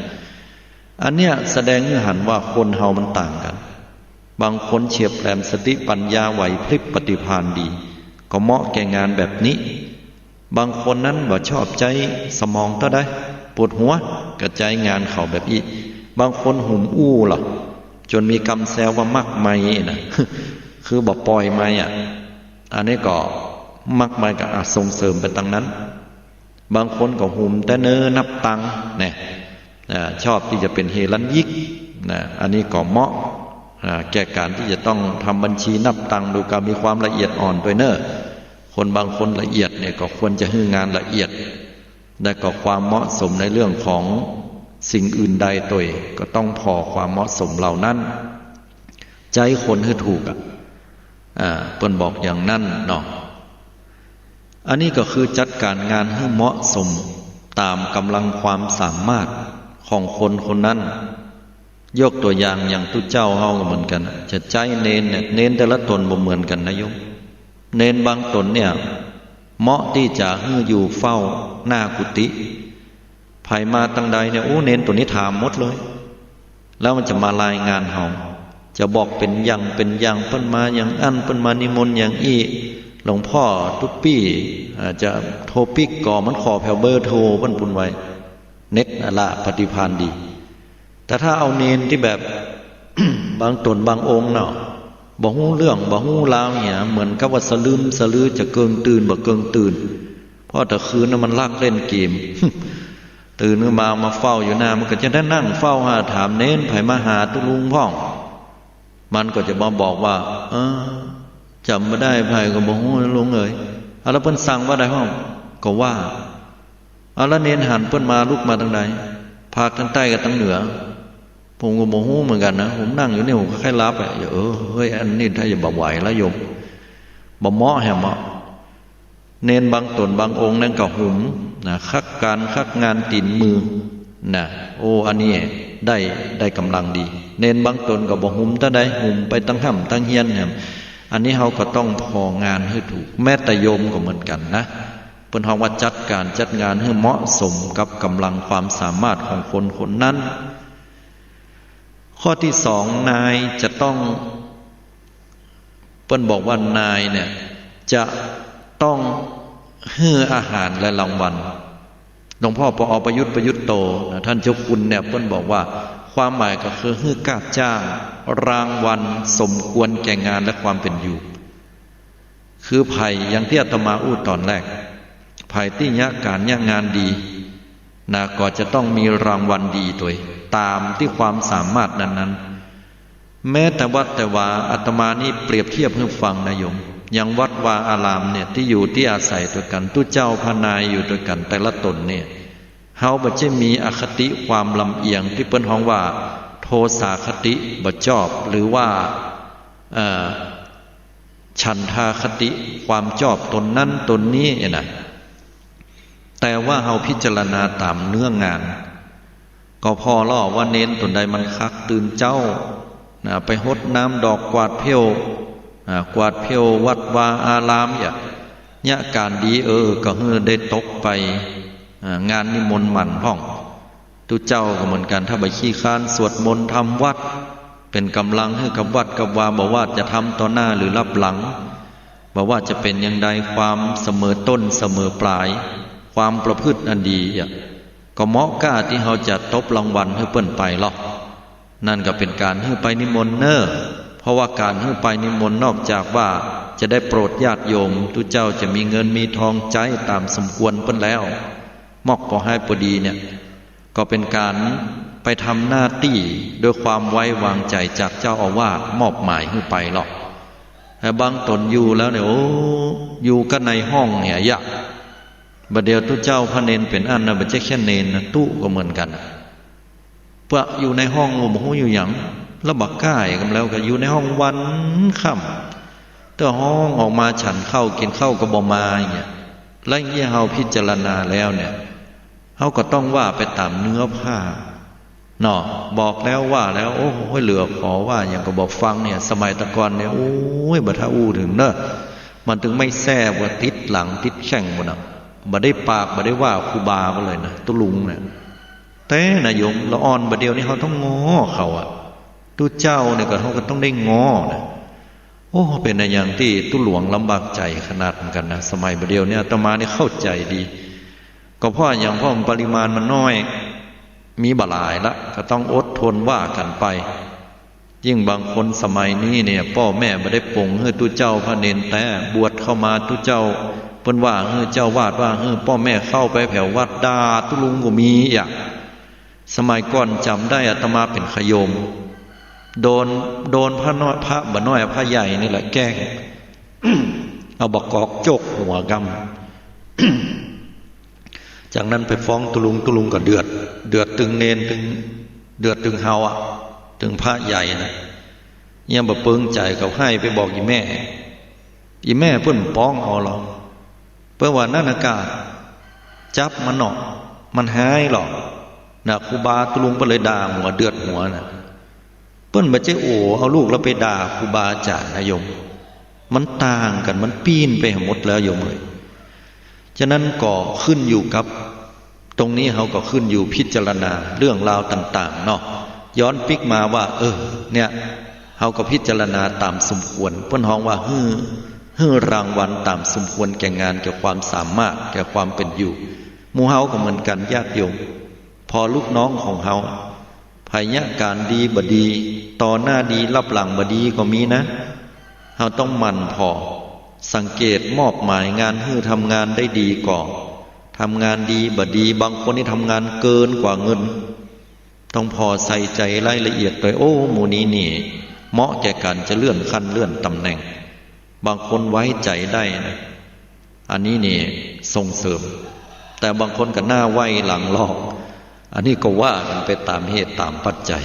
อันเนี้ยแสดงหื้อหันว่าคนเฮามันต่างกั๋น บางคนเฉียบแหลมสติปัญญาไหวพริบปฏิภาณดี ก็เหมาะแก่งานแบบนี้ บางคนนั้นบ่ชอบใจ๊สมองเต้าใด ปวดหัว ก็ใจ๊งานเขาแบบอี้ บางคนหุมอู้ล่ะ จ๋นมีกำแซวว่ามากมายน่ะ คือบ่ปล่อยมายอ่ะ อันนี้ก็มากมายก็ อ่ะ ส่งเสริมไปตางนั้น บางคนก็หุมแต่เน้อนับตังค์แน่ อ่า ชอบตี้จะเป๋นเฮรัญญิกนะ อันนี้ก็เหมาะ อ่า แก่ก๋านตี้จะต้องทำบัญชีนับตังค์ โดยก๋านมีความละเอียดอ่อนตวยเน้อ คนบางคนละเอียดเนี่ยก็ควรจะหื้องานละเอียด และก็ความเหมาะสมในเรื่องของสิ่งอื่นใดตวย ก็ต้องผ่อความเหมาะสมเหล่านั้น ใจ๊คนหื้อถูกอ่ะ อ่า เปิ้นบอกอย่างนั้นเนาะ อันนี้ก็คือจัดก๋านงานหื้อเหมาะสมต๋ามก๋ำลังความสามารถของคนคนนั้น ยกตั๋วอย่าง อย่างตุ๊เจ้าเฮาก็เหมือนกั๋น จะใจ๊เณรเนี่ย เณรแต่ละต๋นบ่เหมือนกั๋นนะโยม เณรบางต๋นเนี่ย เหมาะตี้จะหื้ออยู่เฝ้าหน้ากุฏิ ใผมาตางใดเนี่ย โอ้ เณรตั๋วนี้ถามหมดเลย แล้วมันจะมารายงานเฮา จะบอกเป๋นอย่างเป๋นอย่าง เปิ้นมาอย่างอั้น เปิ้นมานิมนต์อย่างอี้ หลวงพ่อตุ๊ปี้ อ่า จะโทรปิ๊กก็มันขอแผวเบอร์โทรเปิ้นปู้นไว้ เน็ตอะละปฏิภาณดี แต่ถ้าเอาเณรตี้แบบ บางต๋นบางองค์เนาะ บ่ฮู้เรื่อง บ่ฮู้ราวเนี่ย เหมือนกับว่าสะลึมสะลือ จะเกิ่งตื่น บ่เกิ่งตื่น เพราะตะคืนน่ะมันลักเล่นเกม ตื่นขึ้นมา มาเฝ้าอยู่หน้า มันก็จะได้นั่งเฝ้าหา ถามเณร ใผมาหาตุ๊ลุงพ่อง มันก็จะมาบอกว่า เออ จ๋ำบ่ได้ใผก็บ่ฮู้นะลุงเอ๋ย เอาแล้วเปิ้นสั่งว่าใดพ่อง ก็ว่า เอาแล้วเณรหันเปิ้นมาลุกมาตางใด ภาคตางใต้กับตางเหนือ ผมก็บ่ฮู้เหมือนกั๋นนะ ผมนั่งอยู่นี่ผมก็ใค่หลับอ่ะ เออ เฮ้ย อันนี้ถ้าจะบ่ไหวแล้วโยม บ่เหมาะแหมเหมาะ เณรบางต๋นบางองค์นั้นก็หุมนะ คักก๋านคักงานตี๋นมือนะ โอ้ อันนี้ได้ ได้ก๋ำลังดี เณรบางต๋นก็บ่หุมเต้าใด หุมไปตางฮ่ำตางเฮียนแหม อันนี้เฮาก็ต้องผ่องานหื้อถูก แม้แต่โยมก็เหมือนกั๋นนะ เปิ้นฮ้องว่าจัดก๋านจัดงานหื้อเหมาะสมกับก๋ำลังความสามารถของคนคนนั้น ข้อตี้สอง นายจะต้อง เปิ้นบอกว่านายเนี่ยจะต้องหื้ออาหารและรางวัล ลวงพ่อปอ ประยุทธ์ ประยุทธ์โตนะ ต้านเจ้าคุณเนี่ยเปิ้นบอกว่า ความหมายก็คือหื้อก้าจ้าง รางวัลสมควรแก่งานและความเป๋นอยู่ คือใผอย่างตี้อาตมาอู้ต๋อนแรก ใผตี้เยียะก๋านเยียะงานดีนะ ก็จะต้องมีรางวัลดีตวย ต๋ามตี้ความสามารถนั้นๆ แม้แต่วัดแต่วา อาตมานี่เปรียบเทียบหื้อฟังนะโยม อย่างวัดวาอารามเนี่ย ตี้อยู่ตี้อาศัยตวยกั๋น ตุ๊เจ้าพระนายอยู่ตวยกั๋น แต่ละต๋นเนี่ย เฮาบ่ใจ้มีอคติความลำเอียงตี้เปิ้นฮ้องว่า โทสาคติบ่จอบ หรือว่า เอ่อ ฉันทาคติความจอบต๋นนั้นต๋นนี้นะ แต่ว่าเฮาพิจารณาต๋ามเนื้องาน ก็ผ่อลอว่าเณรต๋นใดมันคักตื่นเจ๊านะ ไปฮดน้ำดอก กวาดเพลนะ กวาดเพลวัดวาอาราม เยียะ เยียะก๋านดี เออ ก็หื้อได้ตกไป อ่า งานนิมนต์หมั้นพ่อง ตุ๊เจ้าก็เหมือนกั๋น ถ้าบ่ขี้คร้านสวดมนต์ทำวัตร เป๋นก๋ำลังหื้อกับวัดกับวา บ่ว่าจะทำต่อหน้าหรือลับหลัง บ่ว่าจะเป๋นอย่างใด ความเสมอต้นเสมอปลาย ความประพฤติอันดีอะ ก็เหมาะก้าตี้เฮาจะตบรางวัลหื้อเปิ้นไปลอ นั่นก็เป๋นก๋านหื้อไปนิมนต์เน่อ เพราะว่าก๋านหื้อไปนิมนต์นอกจากว่าจะได้โปรดญาติโยม ตุ๊เจ้าจะมีเงินมีทองใจ๊ต๋ามสมควรเปิ้นแล้ว มอกปอฮ้ายปอดีเนี่ย ก็เป๋นก๋านไปทำหน้าตี้ด้วยความไว้วางใจ๋จากเจ้าอาวาสมอบหมายหื้อไปลอ แต่บางต๋นอยู่แล้วเนี่ย โอ้ อยู่ก้าในห้องเนี่ยยะ บ่าเดี่ยวตุ๊เจ้าพระเณรเป๋นอั้นนะ บ่ใจ้แค่เณรนะ ตุ๊ก็เหมือนกั๋นนะ เปื้ออยู่ในห้องบ่ฮู้อยู่หยัง แล้วบ่ก้ากั๋นแล้ว ก็อยู่ในห้องวันค่ำ เตื้อฮ้องออกมาฉันข้าวกิ๋นข้าวก็บ่มาอย่างเงี้ย แล้วอย่างนี้เฮาพิจารณาแล้วเนี่ย เฮาก็ต้องว่าไปต๋ามเนื้อผ้าเนาะ บอกแล้วว่าแล้ว โอ้ย เหลือขอว่าหยังก็บ่ฟังเนี่ย สมัยตะก่อนเนี่ย โอ้ย บ่ถ้าอู้เถิงเน่อ มันตึงไม่แซ่บว่าติดหลังติดแข้งหมดน่ะ บ่ได้ปากบ่ได้ว่าครูบาไปเลยนะ ตุ๊ลุงเนี่ย แต่นะโยม ละอ่อนบ่าเดี่ยวนี้เฮาต้องง้อเขาอะ ตุ๊เจ้าเนี่ยก็เฮาก็ต้องได้ง้อนะ โอ้ เป๋นอะหยังตี้ตุ๊หลวงลำบากใจ๋ขนาดเหมือนกั๋นนะ สมัยบ่าเดี่ยวนี้อาตมานี่เข้าใจ๋ดี ก็เพราะอะหยัง เพราะปริมาณมันน้อย มีบ่หลายละ ก็ต้องอดทนว่ากั๋นไป ยิ่งบางคนสมัยนี้เนี่ย ป้อแม่บ่ได้ป๋งหื้อตุ๊เจ้าพระเณรแต๊ บวชเข้ามาตุ๊เจ้า เปิ้นว่าหื้อ เจ้าอาวาสว่าหื้อ ป้อแม่เข้าไปแผววัดด่าตุ๊ลุงก็มีอะ สมัยก่อนจ๋ำได้อาตมาเป๋นขะโยม โดน โดนพระน้อย พระบ่น้อย พระใหญ่นี่แหละแกล้ง เอาบ่ากอกจกหัวกำ จากนั้นไปฟ้องตุ๊ลุง ตุ๊ลุงก็เดือด เดือดตึงเณร ตึง เดือดตึงเฮาอะ ตึงพระใหญ่นะ เนี่ยบ่เปิงใจ๋ ก็ไห้ไปบอกอี่แม่ อี่แม่เปิ้นป้องเอาลอ เปิ้นว่านั่นอากาศ จับมันเนาะ มันฮ้ายลอ นะ ครูบาตุ๊ลุงเปิ้นเลยด่าหัวเดือดหัวนะ เปิ้นบ่ใจ้โอ้ เอาลูกลาวไปด่าครูบาอาจ๋ารย์นะโยม มันต่างกั๋น มันปี้นไปหมดแล้วโยมเอ๋ย ฉะนั้นก็ขึ้นอยู่กับ ตรงนี้เฮาก็ขึ้นอยู่พิจารณาเรื่องราวต่างๆ เนาะ ย้อนปิ๊กมาว่า เออ เนี่ย เฮาก็พิจารณาต๋ามสมควร เปิ้นฮ้องว่าหื้อ หื้อรางวัลต๋ามสมควรแก่งาน แก่ความสามารถ แก่ความเป๋นอยู่ หมู่เฮาก็เหมือนกั๋นญาติโยม ผ่อลูกน้องของเฮา ใผเยียะก๋านดีบ่ดี ต่อหน้าดีลับหลังบ่ดีก็มีนะ เฮาต้องหมั่นผ่อ สังเกต มอบหมายงานหื้อทำงานได้ดีก็ทำงานดี บ่ดี บางคนนี่ทำงานเกินกว่าเงิน ต้องผ่อใส่ใจ๋รายละเอียดตวย โอ้ หมู่นี้นี่ เหมาะแก่ก๋านจะเลื่อนขั้นเลื่อนต๋ำแหน่ง บางคนไว้ใจ๋ได้นะ อันนี้นี่ส่งเสริม แต่บางคนก็หน้าไหว้หลังลอก อันนี้ก็ว่ากั๋นไปต๋ามเหตุต๋ามปัจจัย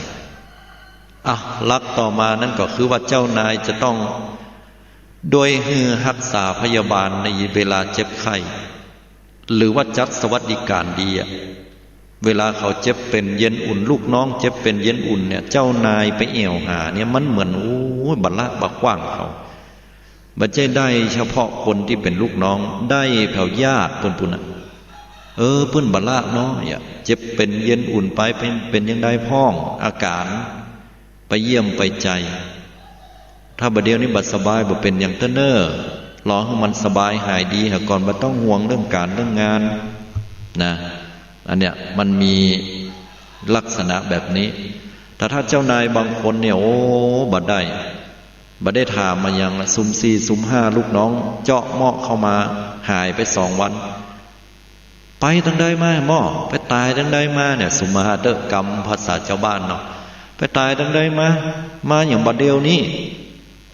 อ่ะ หลักต่อมานั้นก็คือว่าเจ้านายจะต้อง ด้วยหื้อฮักษาพยาบาลในเวลาเจ็บไข้ หรือว่าจัดสวัสดิการดีอะ เวลาเขาเจ็บเป๋นเย็นอุ่น ลูกน้องเจ็บเป๋นเย็นอุ่นเนี่ย เจ้านายไปแอ่วหาเนี่ย มันเหมือน โอ้ย บ่ละบ่กว้างเขา บ่ใจ้ได้เฉพาะคนตี้เป๋นลูกน้อง ได้แผวญาติเปิ้นปู้นน่ะ เออ เปิ้นบ่ละเนาะ เยียะ เจ็บเป๋นเย็นอุ่นไป เป๋น เป๋นอย่างใดพ่อง อาก๋าร ไปเยี่ยมไปใจ๋ ถ้าบ่าเดี่ยวนี้บ่สบาย บ่เป๋นหยังเต๊อะเน่อ รอหื้อมันสบายหายดีหาก่อน บ่ต้องห่วงเรื่องก๋านเรื่องงานนะ อันเนี้ยมันมีลักษณะแบบนี้ แต่ถ้าเจ้านายบางคนเนี่ย โอ้ บ่ได้ บ่ได้ถามมาหยังละ สุมสี่สุมห้าลูกน้องเจาะเมาะเข้ามา หายไปสองวัน ไปตังใดมาหม้อ ไปต๋ายตังใดมาเนี่ย สุมห้าเต๊อะ กำภาษาจาวบ้านเนาะ ไปต๋ายตังใดมา มาหยังบ่าเดี่ยวนี้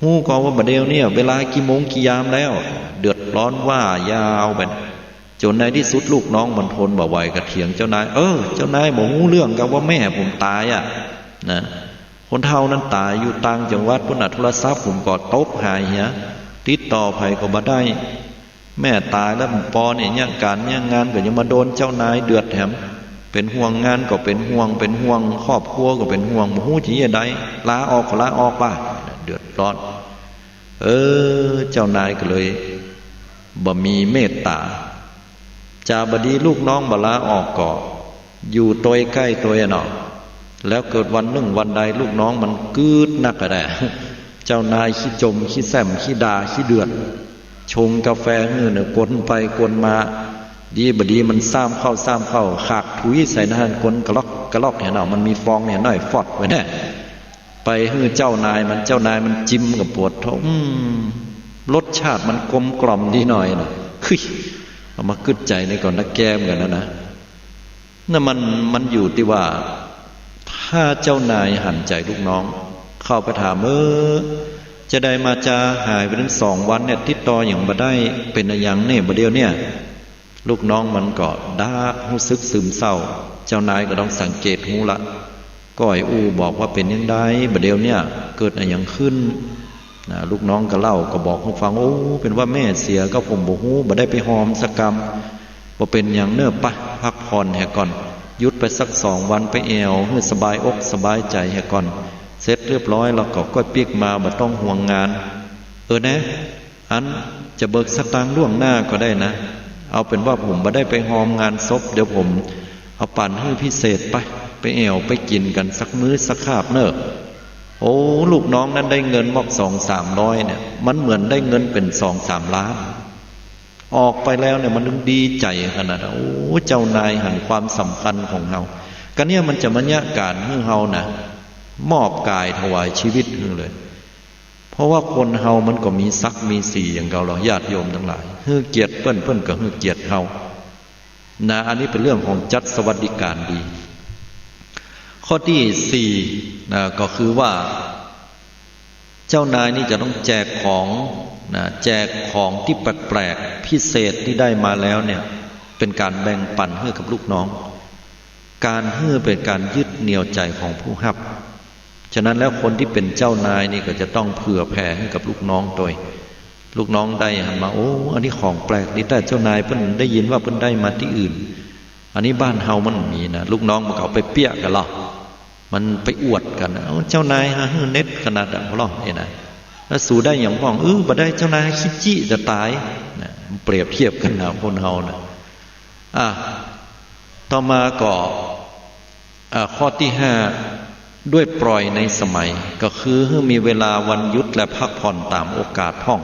ฮู้ก่อว่าบ่าเดี่ยวเนี่ย เวลากี่โมงกี่ยามแล้ว เดือดร้อนว่ายาวไป จ๋นในตี้สุดลูกน้องมันทนบ่ไหวก็เถียงเจ้านาย เออ เจ้านายบ่ฮู้เรื่องกาว่าแม่ผมต๋ายอะ นะ คนเฒ่านั้นต๋ายอยู่ต่างจังหวัดปู๊นน่ะ โทรศัพท์ผมก็ตกหายเหีย ติดต่อใผก็บ่ได้ แม่ต๋ายแล้วปอเนี่ย เยียะก๋านเยียะงานก็ยังมาโดนเจ้านายเดือดแถม เป๋นห่วงงานก็เป๋นห่วง เป๋นห่วงครอบครัวก็เป๋นห่วง บ่ฮู้จะเยียะใด ลาออกก็ลาออกป่ะ เดือดร้อน เออ เจ้านายก็เลยบ่มีเมตต๋า จาบ่ดีลูกน้องบ่ลาออกก็อยู่ตวยใก้ตวยอะเนาะ แล้วเกิดวันนึ่งวันใดลูกน้องมันกึ๊ดนักก็ได้ เจ้านายขี้จ่มขี้แส้มขี้ด่าขี้เดือด ชงกาแฟหื้อเนี่ย กวนไปกวนมา ดีบ่ดีมันซ้ำเข้าซ้ำเข้า ขากถุยใส่หน้าหั้น กวนกะลอกกะลอกเหียเนาะ มันมีฟองเหียน้อยฟอดไว้แน่ ไปหื้อเจ้านายมัน เจ้านายมันจิมก็ปวดท้อง อืม รสชาติมันกลมกล่อมดีหน่อยนะ เฮ้ย เอามากึ๊ดใจ๋นี่ก่อนนะ แก้มกั๋นนะนะ นั่นมัน มันอยู่ตี้ว่า ถ้าเจ้านายหันใจ๋ลูกน้อง เข้าไปถาม เออ จาใดมาจา หายไปตั้งสองวันเนี่ย ติดต่อหยังบ่ได้ เป๋นอะหยังเนี่ย บ่าเดี่ยวเนี่ย ลูกน้องมันก็ดาก ฮู้สึกซึมเศร้า เจ้านายก็ต้องสังเกตฮู้ละ ก้อยอู้บอกว่าเป๋นจังใด บ่าเดี่ยวเนี่ย เกิดอะหยังขึ้น นะ ลูกน้องก็เล่าก็บอกหื้อฟัง โอ้ เป๋นว่าแม่เสีย ก็ผมบ่ฮู้ บ่ได้ไปหอมสักกำ บ่เป๋นหยังเน่อ ปะ พักผ่อนแหก่อน หยุดไปสักสองวัน ไปแอ่วหื้อสบายอกสบายใจ๋แหก่อน เสร็จเรียบร้อยแล้วก็ก้อยปิ๊กมา บ่ต้องห่วงงาน เออแนะ อันจะเบิกสตางค์ล่วงหน้าก็ได้นะ เอาเป๋นว่าผมบ่ได้ไปหอมงานศพ เดี๋ยวผมเอาปั๋นหื้อพิเศษไป ไปแอ่วไปกิ๋นกั๋นสักมื้อสักคาบเน่อ โอ้ ลูกน้องนั้นได้เงินมอกสองสามร้อยเนี่ย มันเหมือนได้เงินเป๋นสองสามล้าน ออกไปแล้วเนี่ยมันดีใจ๋ขนาด โอ้ เจ้านายหันความสำคัญของเฮา กะเนี่ยมันจะมาเยียะก๋านหื้อเฮานะ มอบก๋ายถวายจีวิตหื้อเลย เพราะว่าคนเฮามันก็มีศักดิ์มีศรีอย่างเก่าเนาะ ญาติโยมตังหลาย หื้อเกียรติเปิ้น เปิ้นก็หื้อเกียรติเฮา นะ อันนี้เป๋นเรื่องของจัดสวัสดิการดี ข้อตี้สี่ นะ ก็คือว่า เจ้านายนี่จะต้องแจกของ นะ แจกของตี้แปลกๆ พิเศษตี้ได้มาแล้วเนี่ย เป๋นก๋านแบ่งปั๋นหื้อกับลูกน้อง ก๋านหื้อเป๋นก๋านยึดเหนี่ยวใจ๋ของผู้ฮับ ฉะนั้นแล้วคนตี้เป๋นเจ้านายนี่ก็จะต้องเผื่อแผ่หื้อกับลูกน้องตวย ลูกน้องได้หันมา โอ้ อันนี้ของแปลกดี แต่เจ้านายเปิ้นได้ยินว่าเปิ้นได้มาตี้อื่น อันนี้บ้านเฮามันมีนะ ลูกน้องมันก็เอาไปเปี้ยะกั๋นลอ มันไปอวดกั๋น เอ้า เจ้านายหาหื้อเน็ดขนาดอะ หัวเราะเนี่ยนะ แล้วสูได้หยังพ่อง เออ บ่ได้ เจ้านายขี้จี้จะต๋าย นะ มันเปรียบเทียบกั๋นนะ คนเฮานะ อ่ะ ต่อมาก็ อ่ะ ข้อตี้ห้า ด้วยปล่อยในสมัย ก็คือหื้อมีเวลาวันหยุดและพักผ่อนต๋ามโอกาสพ่อง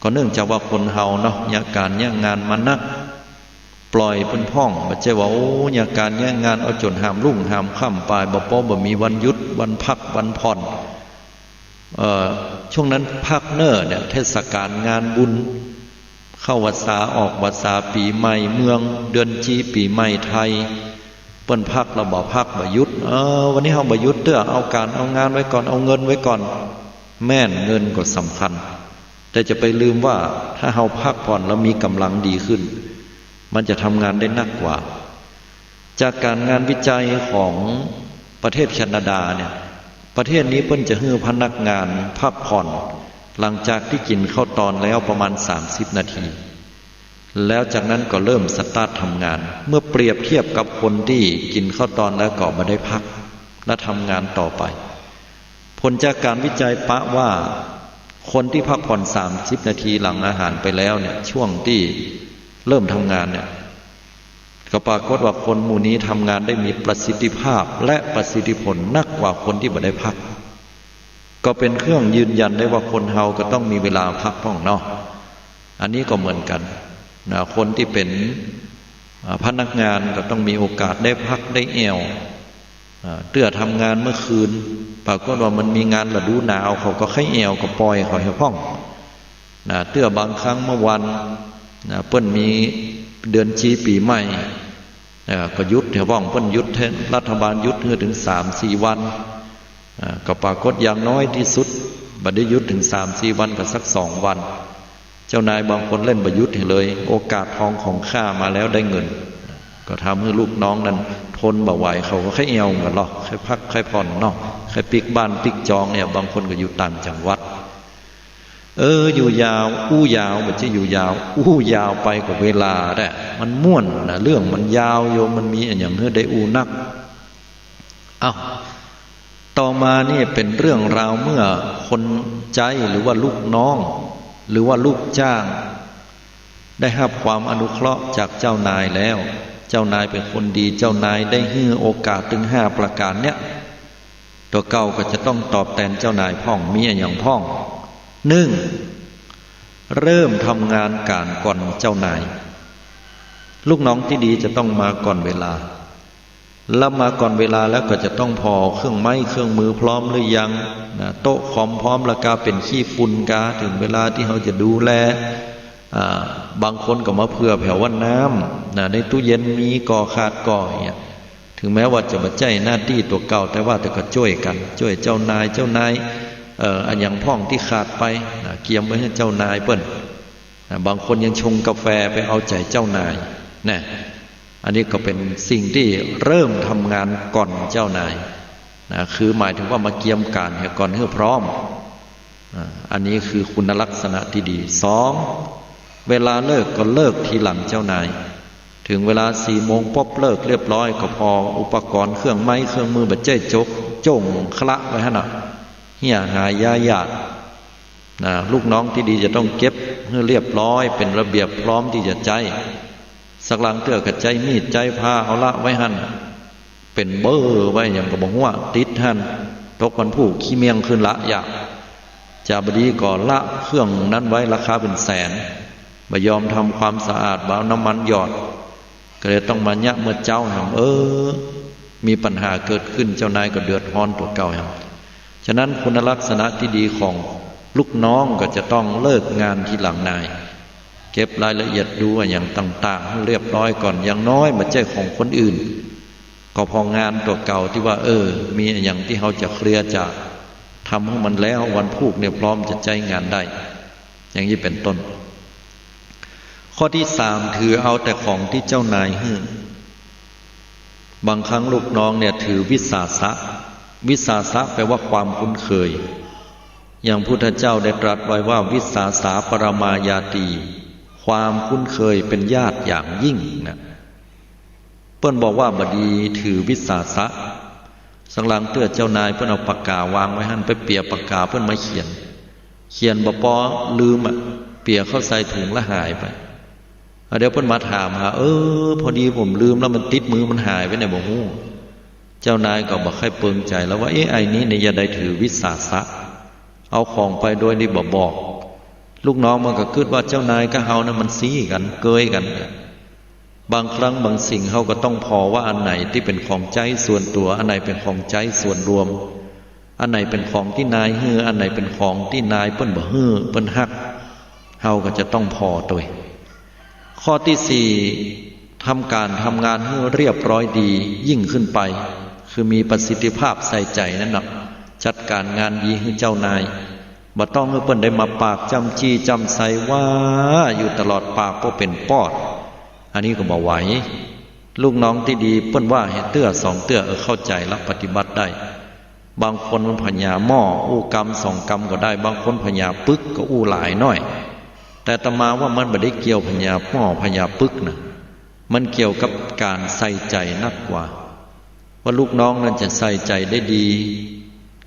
ก็เนื่องจากว่าคนเฮาเนาะ เยียะก๋านเยียะงานมานัก ปล่อยเปิ้นพ่อง บ่ใจ้ว่า โอ้ เยียะก๋านเยียะงานเอาจ๋นหามรุ่งหามค่ำไป บ่ปอ บ่มีวันหยุด วันพัก วันผ่อน เอ่อ ช่วงนั้นพักเน่อเนี่ย เทศกาลงานบุญ เข้าพรรษาออกพรรษา ปี๋ใหม่เมือง เดือนจีปี๋ใหม่ไทย เปิ้นพัก เฮาบ่พักบ่หยุด เออ วันนี้เฮาบ่หยุดเตื้อ เอาก๋านเอางานไว้ก่อน เอาเงินไว้ก่อน แม่น เงินก็สำคัญ แต่จะไปลืมว่าถ้าเฮาพักผ่อนแล้วมีก๋ำลังดีขึ้น มันจะทำงานได้นักกว่า จากก๋านงานวิจัยของประเทศแคนาดาเนี่ย ประเทศนี้เปิ้นจะหื้อพนักงานพักผ่อน หลังจากตี้กิ๋นข้าวตอนแล้วประมาณสามสิบนาที แล้วจากนั้นก็เริ่มสตาร์ททำงาน เมื่อเปรียบเทียบกับคนตี้กิ๋นข้าวตอนแล้วก็บ่ได้พัก และทำงานต่อไป ผลจากก๋านวิจัยปะว่า คนตี้พักผ่อนสามสิบนาทีหลังอาหารไปแล้วเนี่ย ช่วงตี้เริ่มทำงานเนี่ย ก็ปรากฏว่าคนหมู่นี้ทำงานได้มีประสิทธิภาพและประสิทธิผลนักกว่าคนตี้บ่ได้พัก ก็เป๋นเครื่องยืนยันได้ว่าคนเฮาก็ต้องมีเวลาพักพ่องเนาะ อันนี้ก็เหมือนกั๋นนะ คนตี้เป๋น อ่า พนักงานก็ต้องมีโอกาสได้พักได้แอ่ว อ่า เตื้อทำงานเมื่อคืน ปรากฏว่ามันมีงานฤดูหนาว เขาก็ใค่แอ่วก็ป่อยเขาเหียพ่องนะ เตื้อบางครั้งเมื่อวันนะ เปิ้นมีเดือนจีปี๋ใหม่ เอ่อ ก็หยุดเหียพ่อง เปิ้นหยุดหื้อ รัฐบาลหยุดหื้อเถิงสามสี่วัน อ่า ก็ปรากฏอย่างน้อยตี้สุด บ่ได้หยุดเถิงสามสี่วันก็สักสองวัน เจ้านายบางคนเล่นบ่หยุดหื้อเลย โอกาสทองของข้ามาแล้วได้เงิน ก็ทำหื้อลูกน้องนั้นทนบ่ไหว เขาก็ใค่แอ่วกั๋นลอ ใค่พักใค่ผ่อนเนาะ ใค่ปิ๊กบ้านปิ๊กจองเนี่ย บางคนก็อยู่ต่างจังหวัด เออ อยู่ยาว อู้ยาว บ่ใจ้อยู่ยาว อู้ยาวไปก็เวลาแหละ มันม่วนนะ เรื่องมันยาว โยม มันมีอะหยังหื้อได้อู้นัก เอ้า ต่อมานี่เป๋นเรื่องราวเมื่อคนใจ๊หรือว่าลูกน้อง หรือว่าลูกจ้าง ได้ฮับความอนุเคราะห์จากเจ้านายแล้ว เจ้านายเป๋นคนดี เจ้านายได้หื้อโอกาสตึงห้าประก๋านเนี่ย ตั๋วเก่าก็จะต้องตอบแตนเจ้านายพ่อง มีอะหยังพ่อง นึ่ง เริ่มทำงานก๋านก่อนเจ้านาย ลูกน้องตี้ดีจะต้องมาก่อนเวลา แล้วมาก่อนเวลาแล้วก็จะต้องผ่อเครื่องไม้เครื่องมือพร้อมหรือยังนะ โต๊ะคอมพร้อมแล้วกา เป๋นขี้ฝุ่นกา เถิงเวลาตี้เฮาจะดูแล อ่า บางคนก็มาเผื่อแผวว่าน้ำนะ ในตู้เย็นมีก่อขาดก่ออย่างเงี้ย ถึงแม้ว่าจะบ่ใจ้หน้าตี้ตั๋วเก่า แต่ว่าแต่ก็จ้วยกั๋น จ้วยเจ้านาย เจ้านาย เอ่อ อะหยังพ่องตี้ขาดไปนะ เกียมไว้หื้อเจ้านายเปิ้นนะ บางคนยังชงกาแฟไปเอาใจ๋เจ้านายนะ อันนี้ก็เป๋นสิ่งตี้เริ่มทำงานก่อนเจ้านายนะ คือหมายถึงว่ามาเกียมก๋านเหียก่อนหื้อพร้อม อ่า อันนี้คือคุณลักษณะตี้ดี สอง เวลาเลิกก็เลิกทีหลังเจ้านาย เถิงเวลาสี่โมงปุ๊บเลิกเรียบร้อย ก็ผ่ออุปกรณ์เครื่องไม้เครื่องมือบ่ใจ้จกจ้งคละไว้หั้นน่ะ เหียหายย้ายหยาดนะ ลูกน้องตี้ดีจะต้องเก็บหื้อเรียบร้อย เป๋นระเบียบพร้อมตี้จะใจ๊ สักลางเตื้อก็ใจ๊มีดใจ๊ผ้าเอาละไว้หั้น เป๋นเบ้อไว้หยังก็บ่ฮู้ ติดหั้น ตกวันพูกขี้เมี้ยงขึ้นละยะ จาบ่ดีก็ละเครื่องนั้นไว้ราคาเป๋นแสน บ่ยอมทำความสะอาด บ่เอาน้ำมันหยอด ก็เลยต้องมาเยียะเมื่อเจ๊าแหม เออ มีปัญหาเกิดขึ้น เจ้านายก็เดือดฮ้อนตั๋วเก่าแหม ฉะนั้นคุณลักษณะตี้ดีของลูกน้องก็จะต้องเลิกงานทีหลังนาย เก็บรายละเอียดดูอะหยังต่างๆ หื้อเรียบร้อยก่อน อย่างน้อยบ่ใจ้ของคนอื่น ก็ผ่องานตั๋วเก่าตี้ว่า เออ มีอะหยังตี้เฮาจะเคลียร์จะทำหื้อมันแล้ว วันพูกเนี่ยพร้อมจะใจ๊งานได้ อย่างนี้เป๋นต้น ข้อตี้สาม ถือเอาแต่ของตี้เจ้านายหื้อ บางครั้งลูกน้องเนี่ยถือวิสสาสะ วิสสาสะแปลว่าความคุ้นเคย อย่างพุทธเจ้าได้ตรัสไว้ว่า วิสสาสาปรมาญาตี ความคุ้นเคยเป๋นญาติอย่างยิ่งนะ เปิ้นบอกว่าบ่ดีถือวิสสาสะ สักลางเตื้อเจ้านายเปิ้นเอาปากก๋าวางไว้หั้น ไปเปียะปากก๋าเปิ้นมาเขียน เขียนบ่ปอ ลืมอะ เปียะเข้าใส่ถุงแล้วหายไป อ่ะ เดี๋ยวเปิ้นมาถามหา เออ พอดีผมลืมแล้วมันติดมือมันหายไปไหนบ่ฮู้ เจ้านายก็บ่ใค่เปิงใจ๋แล้วว่า เอ๊ะ ไอ้นี้เนี่ยจะได้ถือวิสสาสะ เอาของไปโดยตี้บ่บอก ลูกน้องมันก็กึ๊ดว่าเจ้านายกับเฮานั้นมันซี้กั๋น เกยกั๋น บางครั้งบางสิ่งเฮาก็ต้องผ่อว่าอันไหนตี้เป๋นของใจ๊ส่วนตั๋ว อันไหนเป๋นของใจ๊ส่วนรวม อันไหนเป๋นของตี้นายหื้อ อันไหนเป๋นของตี้นายเปิ้นบ่หื้อ เปิ้นฮัก เฮาก็จะต้องผ่อตวย ข้อตี้สี่ ทำก๋านทำงานหื้อเรียบร้อยดียิ่งขึ้นไป คือมีประสิทธิภาพใส่ใจ๋นั่นน่ะ จัดก๋านงานดีหื้อเจ้านาย บ่ต้องหื้อเปิ้นได้มาปากจ้ำจี้จ้ำไซว่าอยู่ตลอด ปากบ่เป๋นปอด อันนี้ก็บ่ไหว ลูกน้องตี้ดีเปิ้นว่าหื้อเตื้อสองเตื้อ เออ เข้าใจ๋ละ ปฏิบัติได้ บางคนมันผญาหม้อ อู้กำสองกำก็ได้ บางคนผญาปึกก็อู้หลายหน้อย แต่อาตมาว่ามันบ่ได้เกี่ยวผญาหม้อผญาปึกนะ มันเกี่ยวกับก๋านใส่ใจ๋นักกว่า ว่าลูกน้องนั้นจะใส่ใจ๋ได้ดี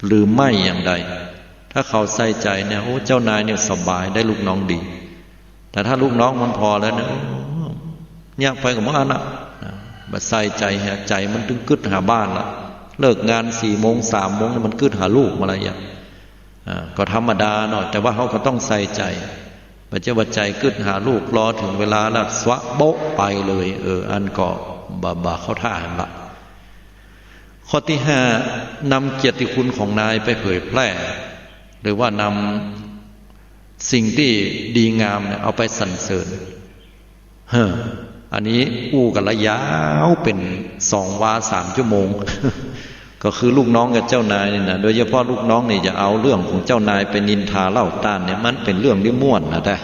หรือไม่อย่างใด ถ้าเขาใส่ใจ๋เนี่ย โอ้ เจ้านายเนี่ยสบาย ได้ลูกน้องดี แต่ถ้าลูกน้องมันผ่อแล้วเนี่ย โอ้ เยียะไปก็บ่อั้นน่ะ นะ บ่ใส่ใจ๋ ใจ๋มันตึงกึ๊ดหาบ้านละ เลิกงานสี่โมง สามโมงเนี่ยมันกึ๊ดหาลูกมาละอย่าง อ่า ก็ธรรมดาเนาะ แต่ว่าเฮาก็ต้องใส่ใจ๋ บ่ใจ้ว่าใจ๋กึ๊ดหาลูก รอเถิงเวลาแล้วสวะโป๊ะไปเลย เออ อันก็บ่ บ่เข้าท่าหั้นละ ข้อตี้ห้า นำเกียรติคุณของนายไปเผยแพร่ หรือว่านำสิ่งตี้ดีงามเนี่ยเอาไปสรรเสริญ เฮ้อ อันนี้อู้กั๋นละยาวเป๋นสองวาสามชั่วโมง ก็คือลูกน้องกับเจ้านายนี่นะ โดยเฉพาะลูกน้องนี่จะเอาเรื่องของเจ้านายไปนินทาเล่าต้านเนี่ย มันเป๋นเรื่องตี้ม่วนนะ แต่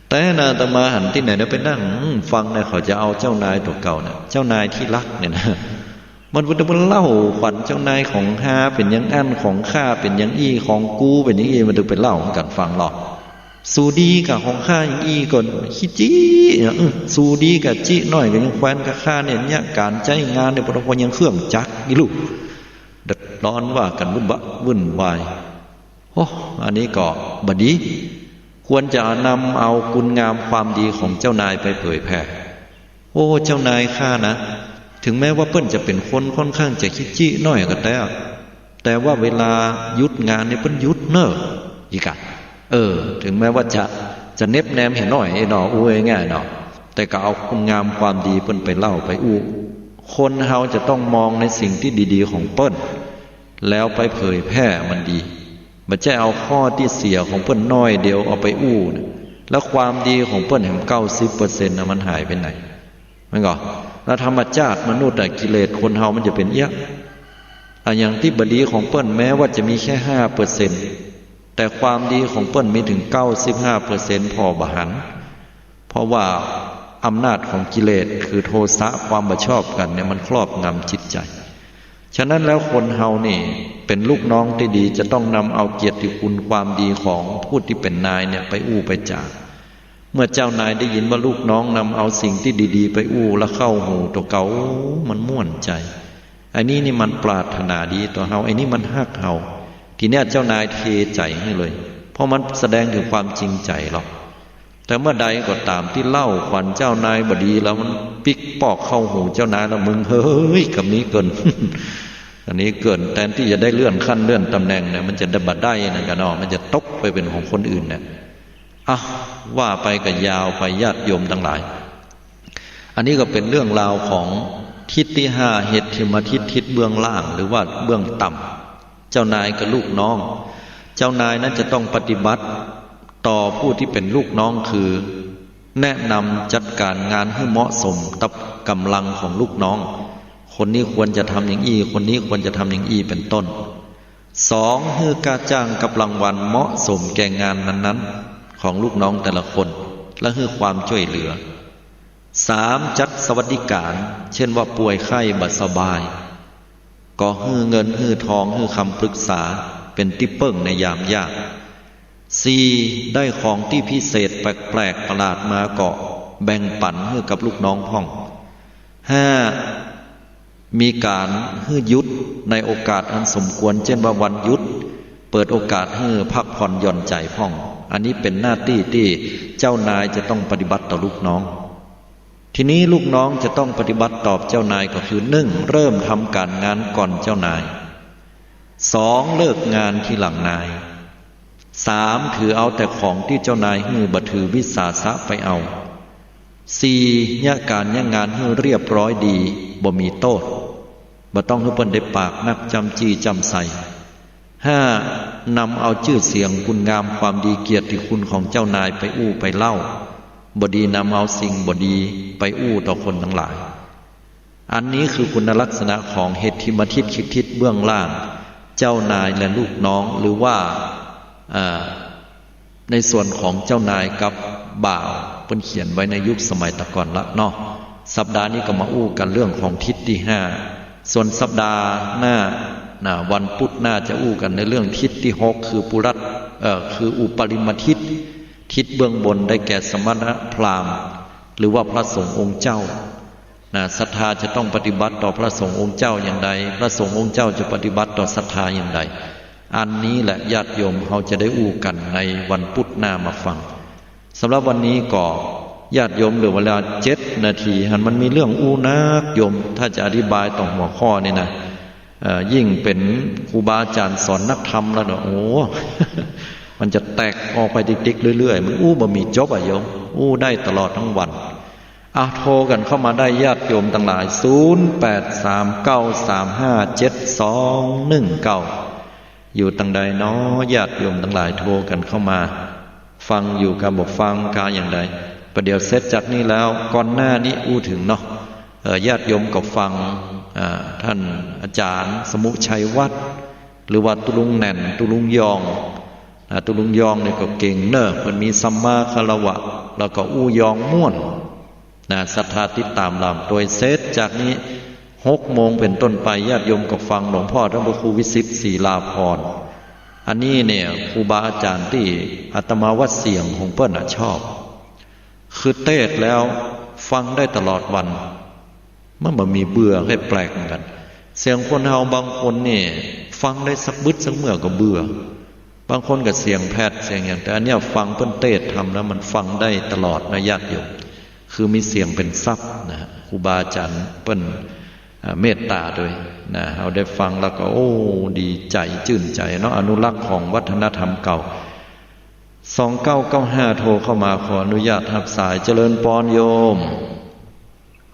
แต่นะ อาตมาหันตี้ไหนนะ ไปนั่ง อืม ฟังนะ เขาจะเอาเจ้านายตั๋วเก่าเนี่ย เจ้านายตี้ฮักเนี่ยนะ มัน มันเล่าขวัญเจ้านายของฮาเป๋นอย่างอั้น ของข้าเป๋นอย่างอี้ ของกูเป๋นอย่างอี้ มันเถิงไปเล่ากั๋นฟังหรอก สูดีกับของข้าอย่างอี้ก่อน ขี้จี้เนี่ย เออ สูดีกับจิ๊น้อยก็ยังแควนกับข้าเนี่ย เนี่ยก๋านใจ๊งานเนี่ย ปตท ยังเครื่องจักรนี่ลูก เดือดร้อนว่ากั๋นวุ่นวะ วุ่นวาย โอ้ อันนี้ก็บ่ดี ควรจะนำเอาคุณงามความดีของเจ้านายไปเผยแพร่ โอ้ เจ้านายข้านะ ถึงแม้ว่าเปิ้นจะเป๋นคนค่อนข้างจะขี้จี้น้อยก็แต๊ แต่ว่าเวลาหยุดงานเนี่ยเปิ้นหยุดเน่อ อีกอะ เออ ถึงแม้ว่าจะ จะเน็บแนมเหียหน้อยเนาะ อู้ง่ายๆเนาะ แต่ก็เอาคุณงามความดีเปิ้นไปเล่าไปอู้ คนเฮาจะต้องมองในสิ่งตี้ดีๆของเปิ้น แล้วไปเผยแพร่มันดี บ่ใจ้เอาข้อตี้เสียของเปิ้นน้อยเดียวเอาไปอู้นะ แล้วความดีของเปิ้นแหมเก้าสิบเปอร์เซ็นต์นะ มันหายไปไหน แม่นก่อ แล้วธรรมจาติมนุษย์อะ กิเลสคนเฮามันจะเป๋นเอี้ยะ อะ อย่างตี้บ่ดีของเปิ้นแม้ว่าจะมีแค่ห้าเปอร์เซ็นต์ แต่ความดีของเปิ้นมีเถิงเก้าสิบห้าเปอร์เซ็นต์ ผ่อบ่หัน เพราะว่าอำนาจของกิเลสคือโทสะ ความบ่ชอบกั๋นเนี่ย มันครอบงำจิตใจ๋ ฉะนั้นแล้วคนเฮานี่เป๋นลูกน้องตี้ดี จะต้องนำเอาเกียรติคุณความดีของผู้ตี้เป๋นนายเนี่ยไปอู้ไปจ๋า เมื่อเจ้านายได้ยินว่าลูกน้องนำเอาสิ่งตี้ดีๆไปอู้ แล้วเข้าหูตั๋วเก่า มันม่วนใจ๋ อันนี้นี่มันปรารถนาดีต่อเฮา อันนี้มันฮักเฮา ทีเนี้ยเจ้านายเทใจ๋หื้อเลย เพราะมันแสดงเถิงความจริงใจ๋หรอก แต่เมื่อใดก็ต๋ามตี้เล่าขวัญเจ้านายบ่ดีแล้ว มันปิ๊กปอกเข้าหูเจ้านายแล้ว มึงเฮ้ย กำนี้เกิ่น อันนี้เกิ่น แตนตี้จะได้เลื่อนขั้นเลื่อนต๋ำแหน่งเนี่ย มันจะได้บ่ได้นะกะเนาะ มันจะตกไปเป๋นของคนอื่นเนี่ย อ่ะ ว่าไปก็ยาวไป ญาติโยมตังหลาย อันนี้ก็เป๋นเรื่องราวของทิศตี้ห้า เหตุทิฏฐิมทิฏฐิ ทิศเบื้องล่าง หรือว่าเบื้องต่ำ เจ้านายกับลูกน้อง เจ้านายนั้นจะต้องปฏิบัติต่อผู้ตี้เป๋นลูกน้อง คือแนะนำจัดก๋านงานหื้อเหมาะสมกับก๋ำลังของลูกน้อง คนนี้ควรจะทำอย่างอี้ คนนี้ควรจะทำอย่างอี้ เป๋นต้น สอง หื้อก้าจ้างกับรางวัลเหมาะสมแก่งานนั้นๆ ของลูกน้องแต่ละคน และหื้อความจ้วยเหลือ สาม จัดสวัสดิก๋าน เช่นว่าป่วยไข้บ่สบาย ก็หื้อเงิน หื้อทอง หื้อคำปรึกษา เป๋นตี้เปิ้งในยามยาก สี่ ได้ของตี้พิเศษแปลกๆประหลาดมาก็แบ่งปั๋นหื้อกับลูกน้องพ่อง ห้า มีก๋านหื้อหยุดในโอกาสอันสมควร เจ้นว่าวันหยุด เปิดโอกาสหื้อพักผ่อนหย่อนใจ๋พ่อง อันนี้เป๋นหน้าตี้ตี้เจ้านายจะต้องปฏิบัติต่อลูกน้อง ทีนี้ลูกน้องจะต้องปฏิบัติตอบเจ้านายก็คือ นึ่ง เริ่มทำก๋านงานก่อนเจ้านาย สอง เลิกงานทีหลังนาย สาม ถือเอาแต่ของตี้เจ้านายหื้อ บ่ถือวิสาสะไปเอา สี่ เยียะก๋านเยียะงานหื้อเรียบร้อยดี บ่มีโต้ษ บ่ต้องหื้อเปิ้นได้ปากนัก จ้ำจี้จ้ำไซ ห้า นำเอาจื้อเสียงคุณงามความดีเกียรติคุณของเจ้านายไปอู้ไปเล่า บ่ดีนำเอาสิ่งบ่ดีไปอู้ต่อคนตังหลาย อันนี้คือคุณลักษณะของเหตุทิฏฐิมทิฏฐิ คือทิศเบื้องล่าง เจ้านายและลูกน้อง หรือว่า อ่า ในส่วนของเจ้านายกับบ่าว เปิ้นเขียนไว้ในยุคสมัยตะก่อนละเนาะ สัปดาห์นี้ก็มาอู้กั๋นเรื่องของทิศตี้ห้า ส่วนสัปดาห์หน้านะ วันพุธหน้าจะอู้กั๋นในเรื่องทิศตี้หก คือปุรัต เอ่อ คืออุปริมทิศ ทิศเบื้องบนได้แก่สมณพราหมณ์ หรือว่าพระสงฆ์องค์เจ้า นะ ศรัทธาจะต้องปฏิบัติต่อพระสงฆ์องค์เจ้าอย่างใด พระสงฆ์องค์เจ้าจะปฏิบัติต่อศรัทธาอย่างใด อันนี้แหละญาติโยมเฮาจะได้อู้กั๋นในวันพุธหน้ามาฟัง สำหรับวันนี้ก็ญาติโยมเหลือเวลาเจ็ดนาที หันมันมีเรื่องอู้นักโยม ถ้าจะอธิบายต่อหัวข้อนี้นะ เอ่อ ยิ่งเป๋นครูบาอาจ๋ารย์สอนนักธรรมแล้วเนาะ โอ้ มันจะแตกออกไปติ๊กๆ เรื่อยๆ มันอู้บ่มีจบอะโยม อู้ได้ตลอดตึงวัน อ่ะ โทรกั๋นเข้ามาได้ญาติโยมตังหลาย ศูนย์แปดสามเก้าสามห้าเจ็ดสองหนึ่งเก้า อยู่ตังใดน้อ ญาติโยมตังหลายโทรกั๋นเข้ามา ฟังอยู่กาบ่ฟังกาอย่างใด ประเดี๋ยวเสร็จจากนี้แล้ว ก่อนหน้านี้อู้เถิงเนาะ เอ่อ ญาติโยมก็ฟัง อ่า ต้านอาจ๋ารย์สมุชัยวัฒน์ หรือว่าตุ๊ลุงแหน่น ตุ๊ลุงยอง อ่า ตุ๊ลุงยองนี่ก็เก่งเน่อ เปิ้นมีสัมมาคารวะ แล้วก็อู้ยองม่วน นะ ศรัทธาติดต๋ามลำ โดยเสร็จจากนี้ หกโมงเป๋นต้นไป ญาติโยมก็ฟังหลวงพ่อต้านพระครูวิสิทธิ์ ศิลาภรณ์ อันนี้เนี่ย ครูบาอาจ๋ารย์ตี้อาตมาว่าเสียงของเปิ้นน่ะชอบ คือเตศน์แล้วฟังได้ตลอดวัน มันบ่มีเบื่อ แปลกเหมือนกั๋น เสียงคนเฮาบางคนนี่ ฟังได้สักบึดสักเมื่อก็เบื่อ บางคนก็เสียงแผดเสียงหยัง แต่อันเนี้ยฟังเปิ้นเตศน์ธรรมแล้วมันฟังได้ตลอดนะญาติโยม คือมีเสียงเป๋นทรัพย์นะ ครูบาอาจ๋ารย์เปิ้น อ่า เมตต๋าโดยนะ เฮาได้ฟังแล้วก็ โอ้ ดีใจ๋ จื้นใจ๋เนาะ อนุรักษ์ของวัฒนธรรมเก่า สองเก้าเก้าห้า โทรเข้ามา ขออนุญาตฮับสาย เจริญปอนโยม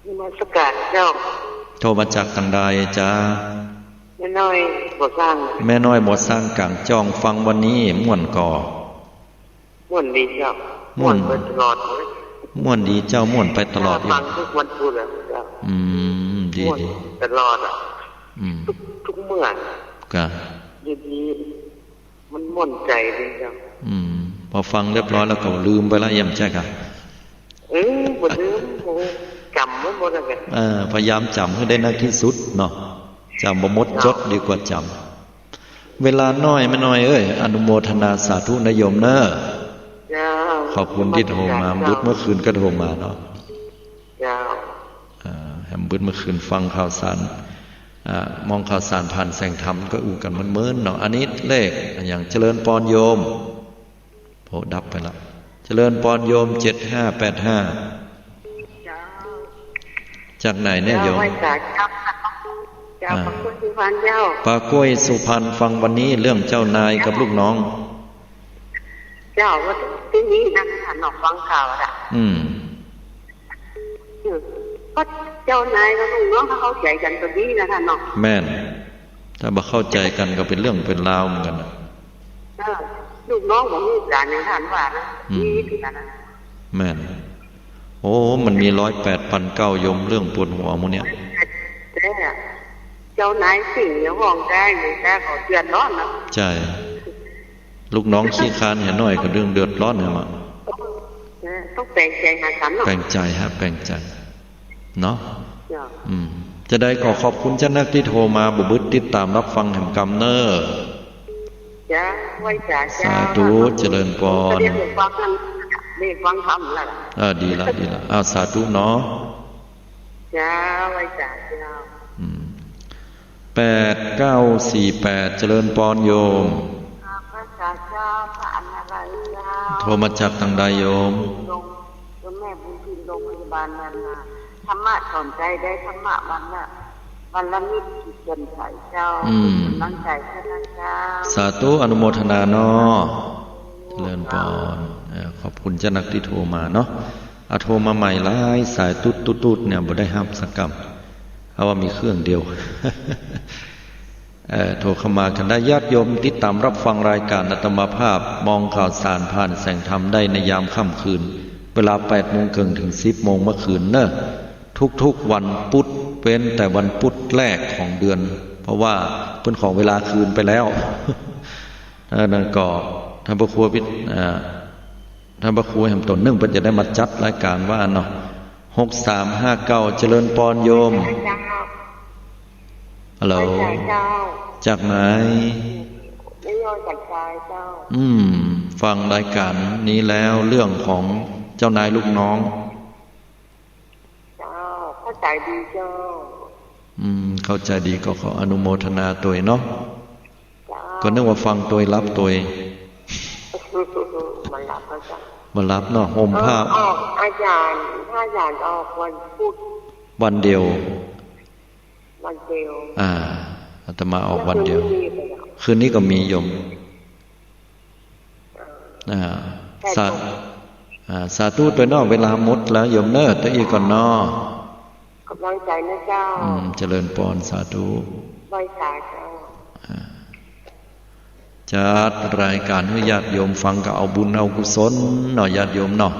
นมัสก๋ารเจ้า โทรมาจากตังใดจ๊ะ แม่น้อยบ่อสร้าง แม่น้อยบ่อสร้าง ก๋างจ้อง ฟังวันนี้ม่วนก่อ ม่วนดีเจ้า ม่วน ม่วนไปตลอดเลย ม่วนดีเจ้า ม่วนไปตลอดอยู่ ฟังทุกวันพุธอะเจ้า อืม ดี ม่วน ดี ตลอดอะ อืม ทุก ทุกเมื่อ กะ เดี๋ยวนี้ มันม่วนใจ๋ดีเจ้า อืม พอฟังเรียบร้อยแล้วก็ลืมไปแล้ว เยี่ยมใจ้กะ เออ บ่ลืม โอ้ จ๋ำไว้หมดแล้วกะ เออ พยายามจ๋ำหื้อได้นักที่สุดเนาะ จ๋ำบ่หมด เจ้า จดดีกว่าจ๋ำ เวลาน้อย แม่น้อยเอ้ย อนุโมทนาสาธุนะโยมเน่อ เจ้า ขอบคุณตี้โทรมา นมัสก๋ารเจ้า บึดเมื่อคืนก็โทรมาเนาะ เจ้า อ่า แหมบึดเมื่อคืนฟังข่าวสาร อ่า มองข่าวสารผ่านแสงธรรมก็อู้กั๋นเมินๆ เนาะ อันนี้เลขอะหยัง เจริญปอนโยม โอ้ ดับไปละ เจริญปอนโยม เจ็ดห้าแปดห้า เจ้า จากไหนเนี่ยโยม เจ้า ไหว้สาเจ้า เจ้า อ่า ปากกล้วยสุพรรณเจ้า ปากกล้วยสุพรรณ ฟังวันนี้เรื่องเจ้านายกับลูกน้อง เจ้า ว่าตี้นี้นะ หันออกฟังข่าวอะ อืม อืม เพราะเจ้านายกับลูกน้องเขาเข้าใจ๋กั๋นก็ดีนะท่านเนาะ แม่น ถ้าบ่เข้าใจ๋กั๋นก็เป๋นเรื่องเป๋นราวเหมือนกั๋นนะ เออ ลูกน้องบ่ฮู้กั๋นอย่างท่านว่านะ อืม ดีเหมือนกั๋นนะ แม่น โอ้ มันมีร้อยแปดพันเก้าโยม เรื่องปวดหัวหมู่เนี้ย แต่เจ้านายสิ่งเดียวห้องได้ แต่ก็เดือดร้อนนะ ใจ้ ลูกน้องขี้คร้านเหียหน้อยก็เรื่องเดือดร้อนแหม เออ ต้องแป๋งใจ๋หากั๋นเนาะ แป๋งใจ๋ฮะ แป๋งใจ๋ เนาะ เจ้า อืม จะใดก็ขอบคุณเจ้านักตี้โทรมา บ่บึดติดต๋ามฮับฟังแหมกำเน่อ เจ้า ไหว้สาเจ้า สาธุ เจริญปอน เดี๋ยวฟังธรรม เดี๋ยวฟังธรรมแล้ว เออ ดีละ ดีละ อ้าว สาธุเนาะ เจ้า ไหว้สาเจ้า อืม แปดเก้าสี่แปด เจริญปอนโยม พระสาเจ้า พระอนาลัยเจ้า โทรมาจากตังใดโยม โยมแม่บุญพิน โรงพยาบาลนานา ธรรมะสอนใจ๋ได้ ธรรมะวันละ วันละนิดขีดเส้นใต้เจ้า อืม เป๋นก๋ำลังใจ๋เจ้า สาธุ อนุโมทนาเนาะ เจริญปอน เออ ขอบคุณเจ้านักตี้โทรมาเนาะ อ่ะ โทรมาใหม่หลายสายตุ๊ดตุ๊ดตุ๊ดเนี่ย บ่ได้ฮับสักกำ เอาว่ามีเครื่องเดียว เอ่อ โทรเข้ามากั๋นได้ ญาติโยมติดต๋ามฮับฟังรายก๋านอาตมาภาพ มองข่าวสารผ่านแสงธรรมได้ในยามค่ำคืน เวลาแปดโมงเกิ่งเถิงสิบโมงเมื่อคืนเน่อ ทุกๆ วันปุ๊ด เว้นแต่วันปุ๊ดแรกของเดือน เพราะว่าเปิ้นขอเวลาคืนไปแล้ว เออ นั่นก็ ท่านพระครูพิ เอ่อ ท่านพระครูแหมต๋นนึ่งเปิ้นจะได้มาจัดรายก๋านว่าเนาะ หกสามห้าเก้า เจริญปอนโยม เจ้า ฮัลโหล ไหว้สาเจ้า จากไหน แม่น้อยจากสายเจ้า อืม ฟังรายก๋านนี้แล้ว เรื่องของเจ้านายลูกน้อง เจ้า เข้าใจ๋ดีเจ้า อืม เข้าใจ๋ดีก็ขออนุโมทนาตวยเนาะ เจ้า ก็นึกว่าฟังตวยฮับตวย บ่ฮับแล้วเจ้า บ่ฮับเนาะ ห่มผ้า เออ ออกอาจารย์ พระอาจารย์ออกวันพุธ วันเดียว วันเดียว อ่า อาตมาออกวันเดียว แล้วคืนนี้มีไหมเจ้า คืนนี้ก็มีโยม อ่า อ่า ใช่ สา เจ้า อ่า สาธุตวยเนาะ เวลาหมดแล้วโยมเนาะ ตะอี้ก่อนเนาะ ขอบกำลังใจ๋นะเจ้า อืม เจริญปอน สาธุ ไหว้สาเจ้า อ่า จัดรายก๋านหื้อญาติโยมฟังก็เอาบุญเอากุศลเนาะ ญาติโยมเนาะ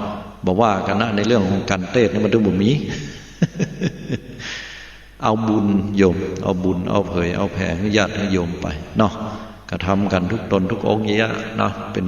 บ่ว่ากั๋นนะ ในเรื่องของก๋านเตสน์นี่มันต้องบ่มี เอาบุญโยม เอาบุญ เอาเผย เอาแผ่หื้อญาติหื้อโยมไปเนาะ กระทำกั๋นทุกต๋นทุกองค์เยียะเนาะ เป๋น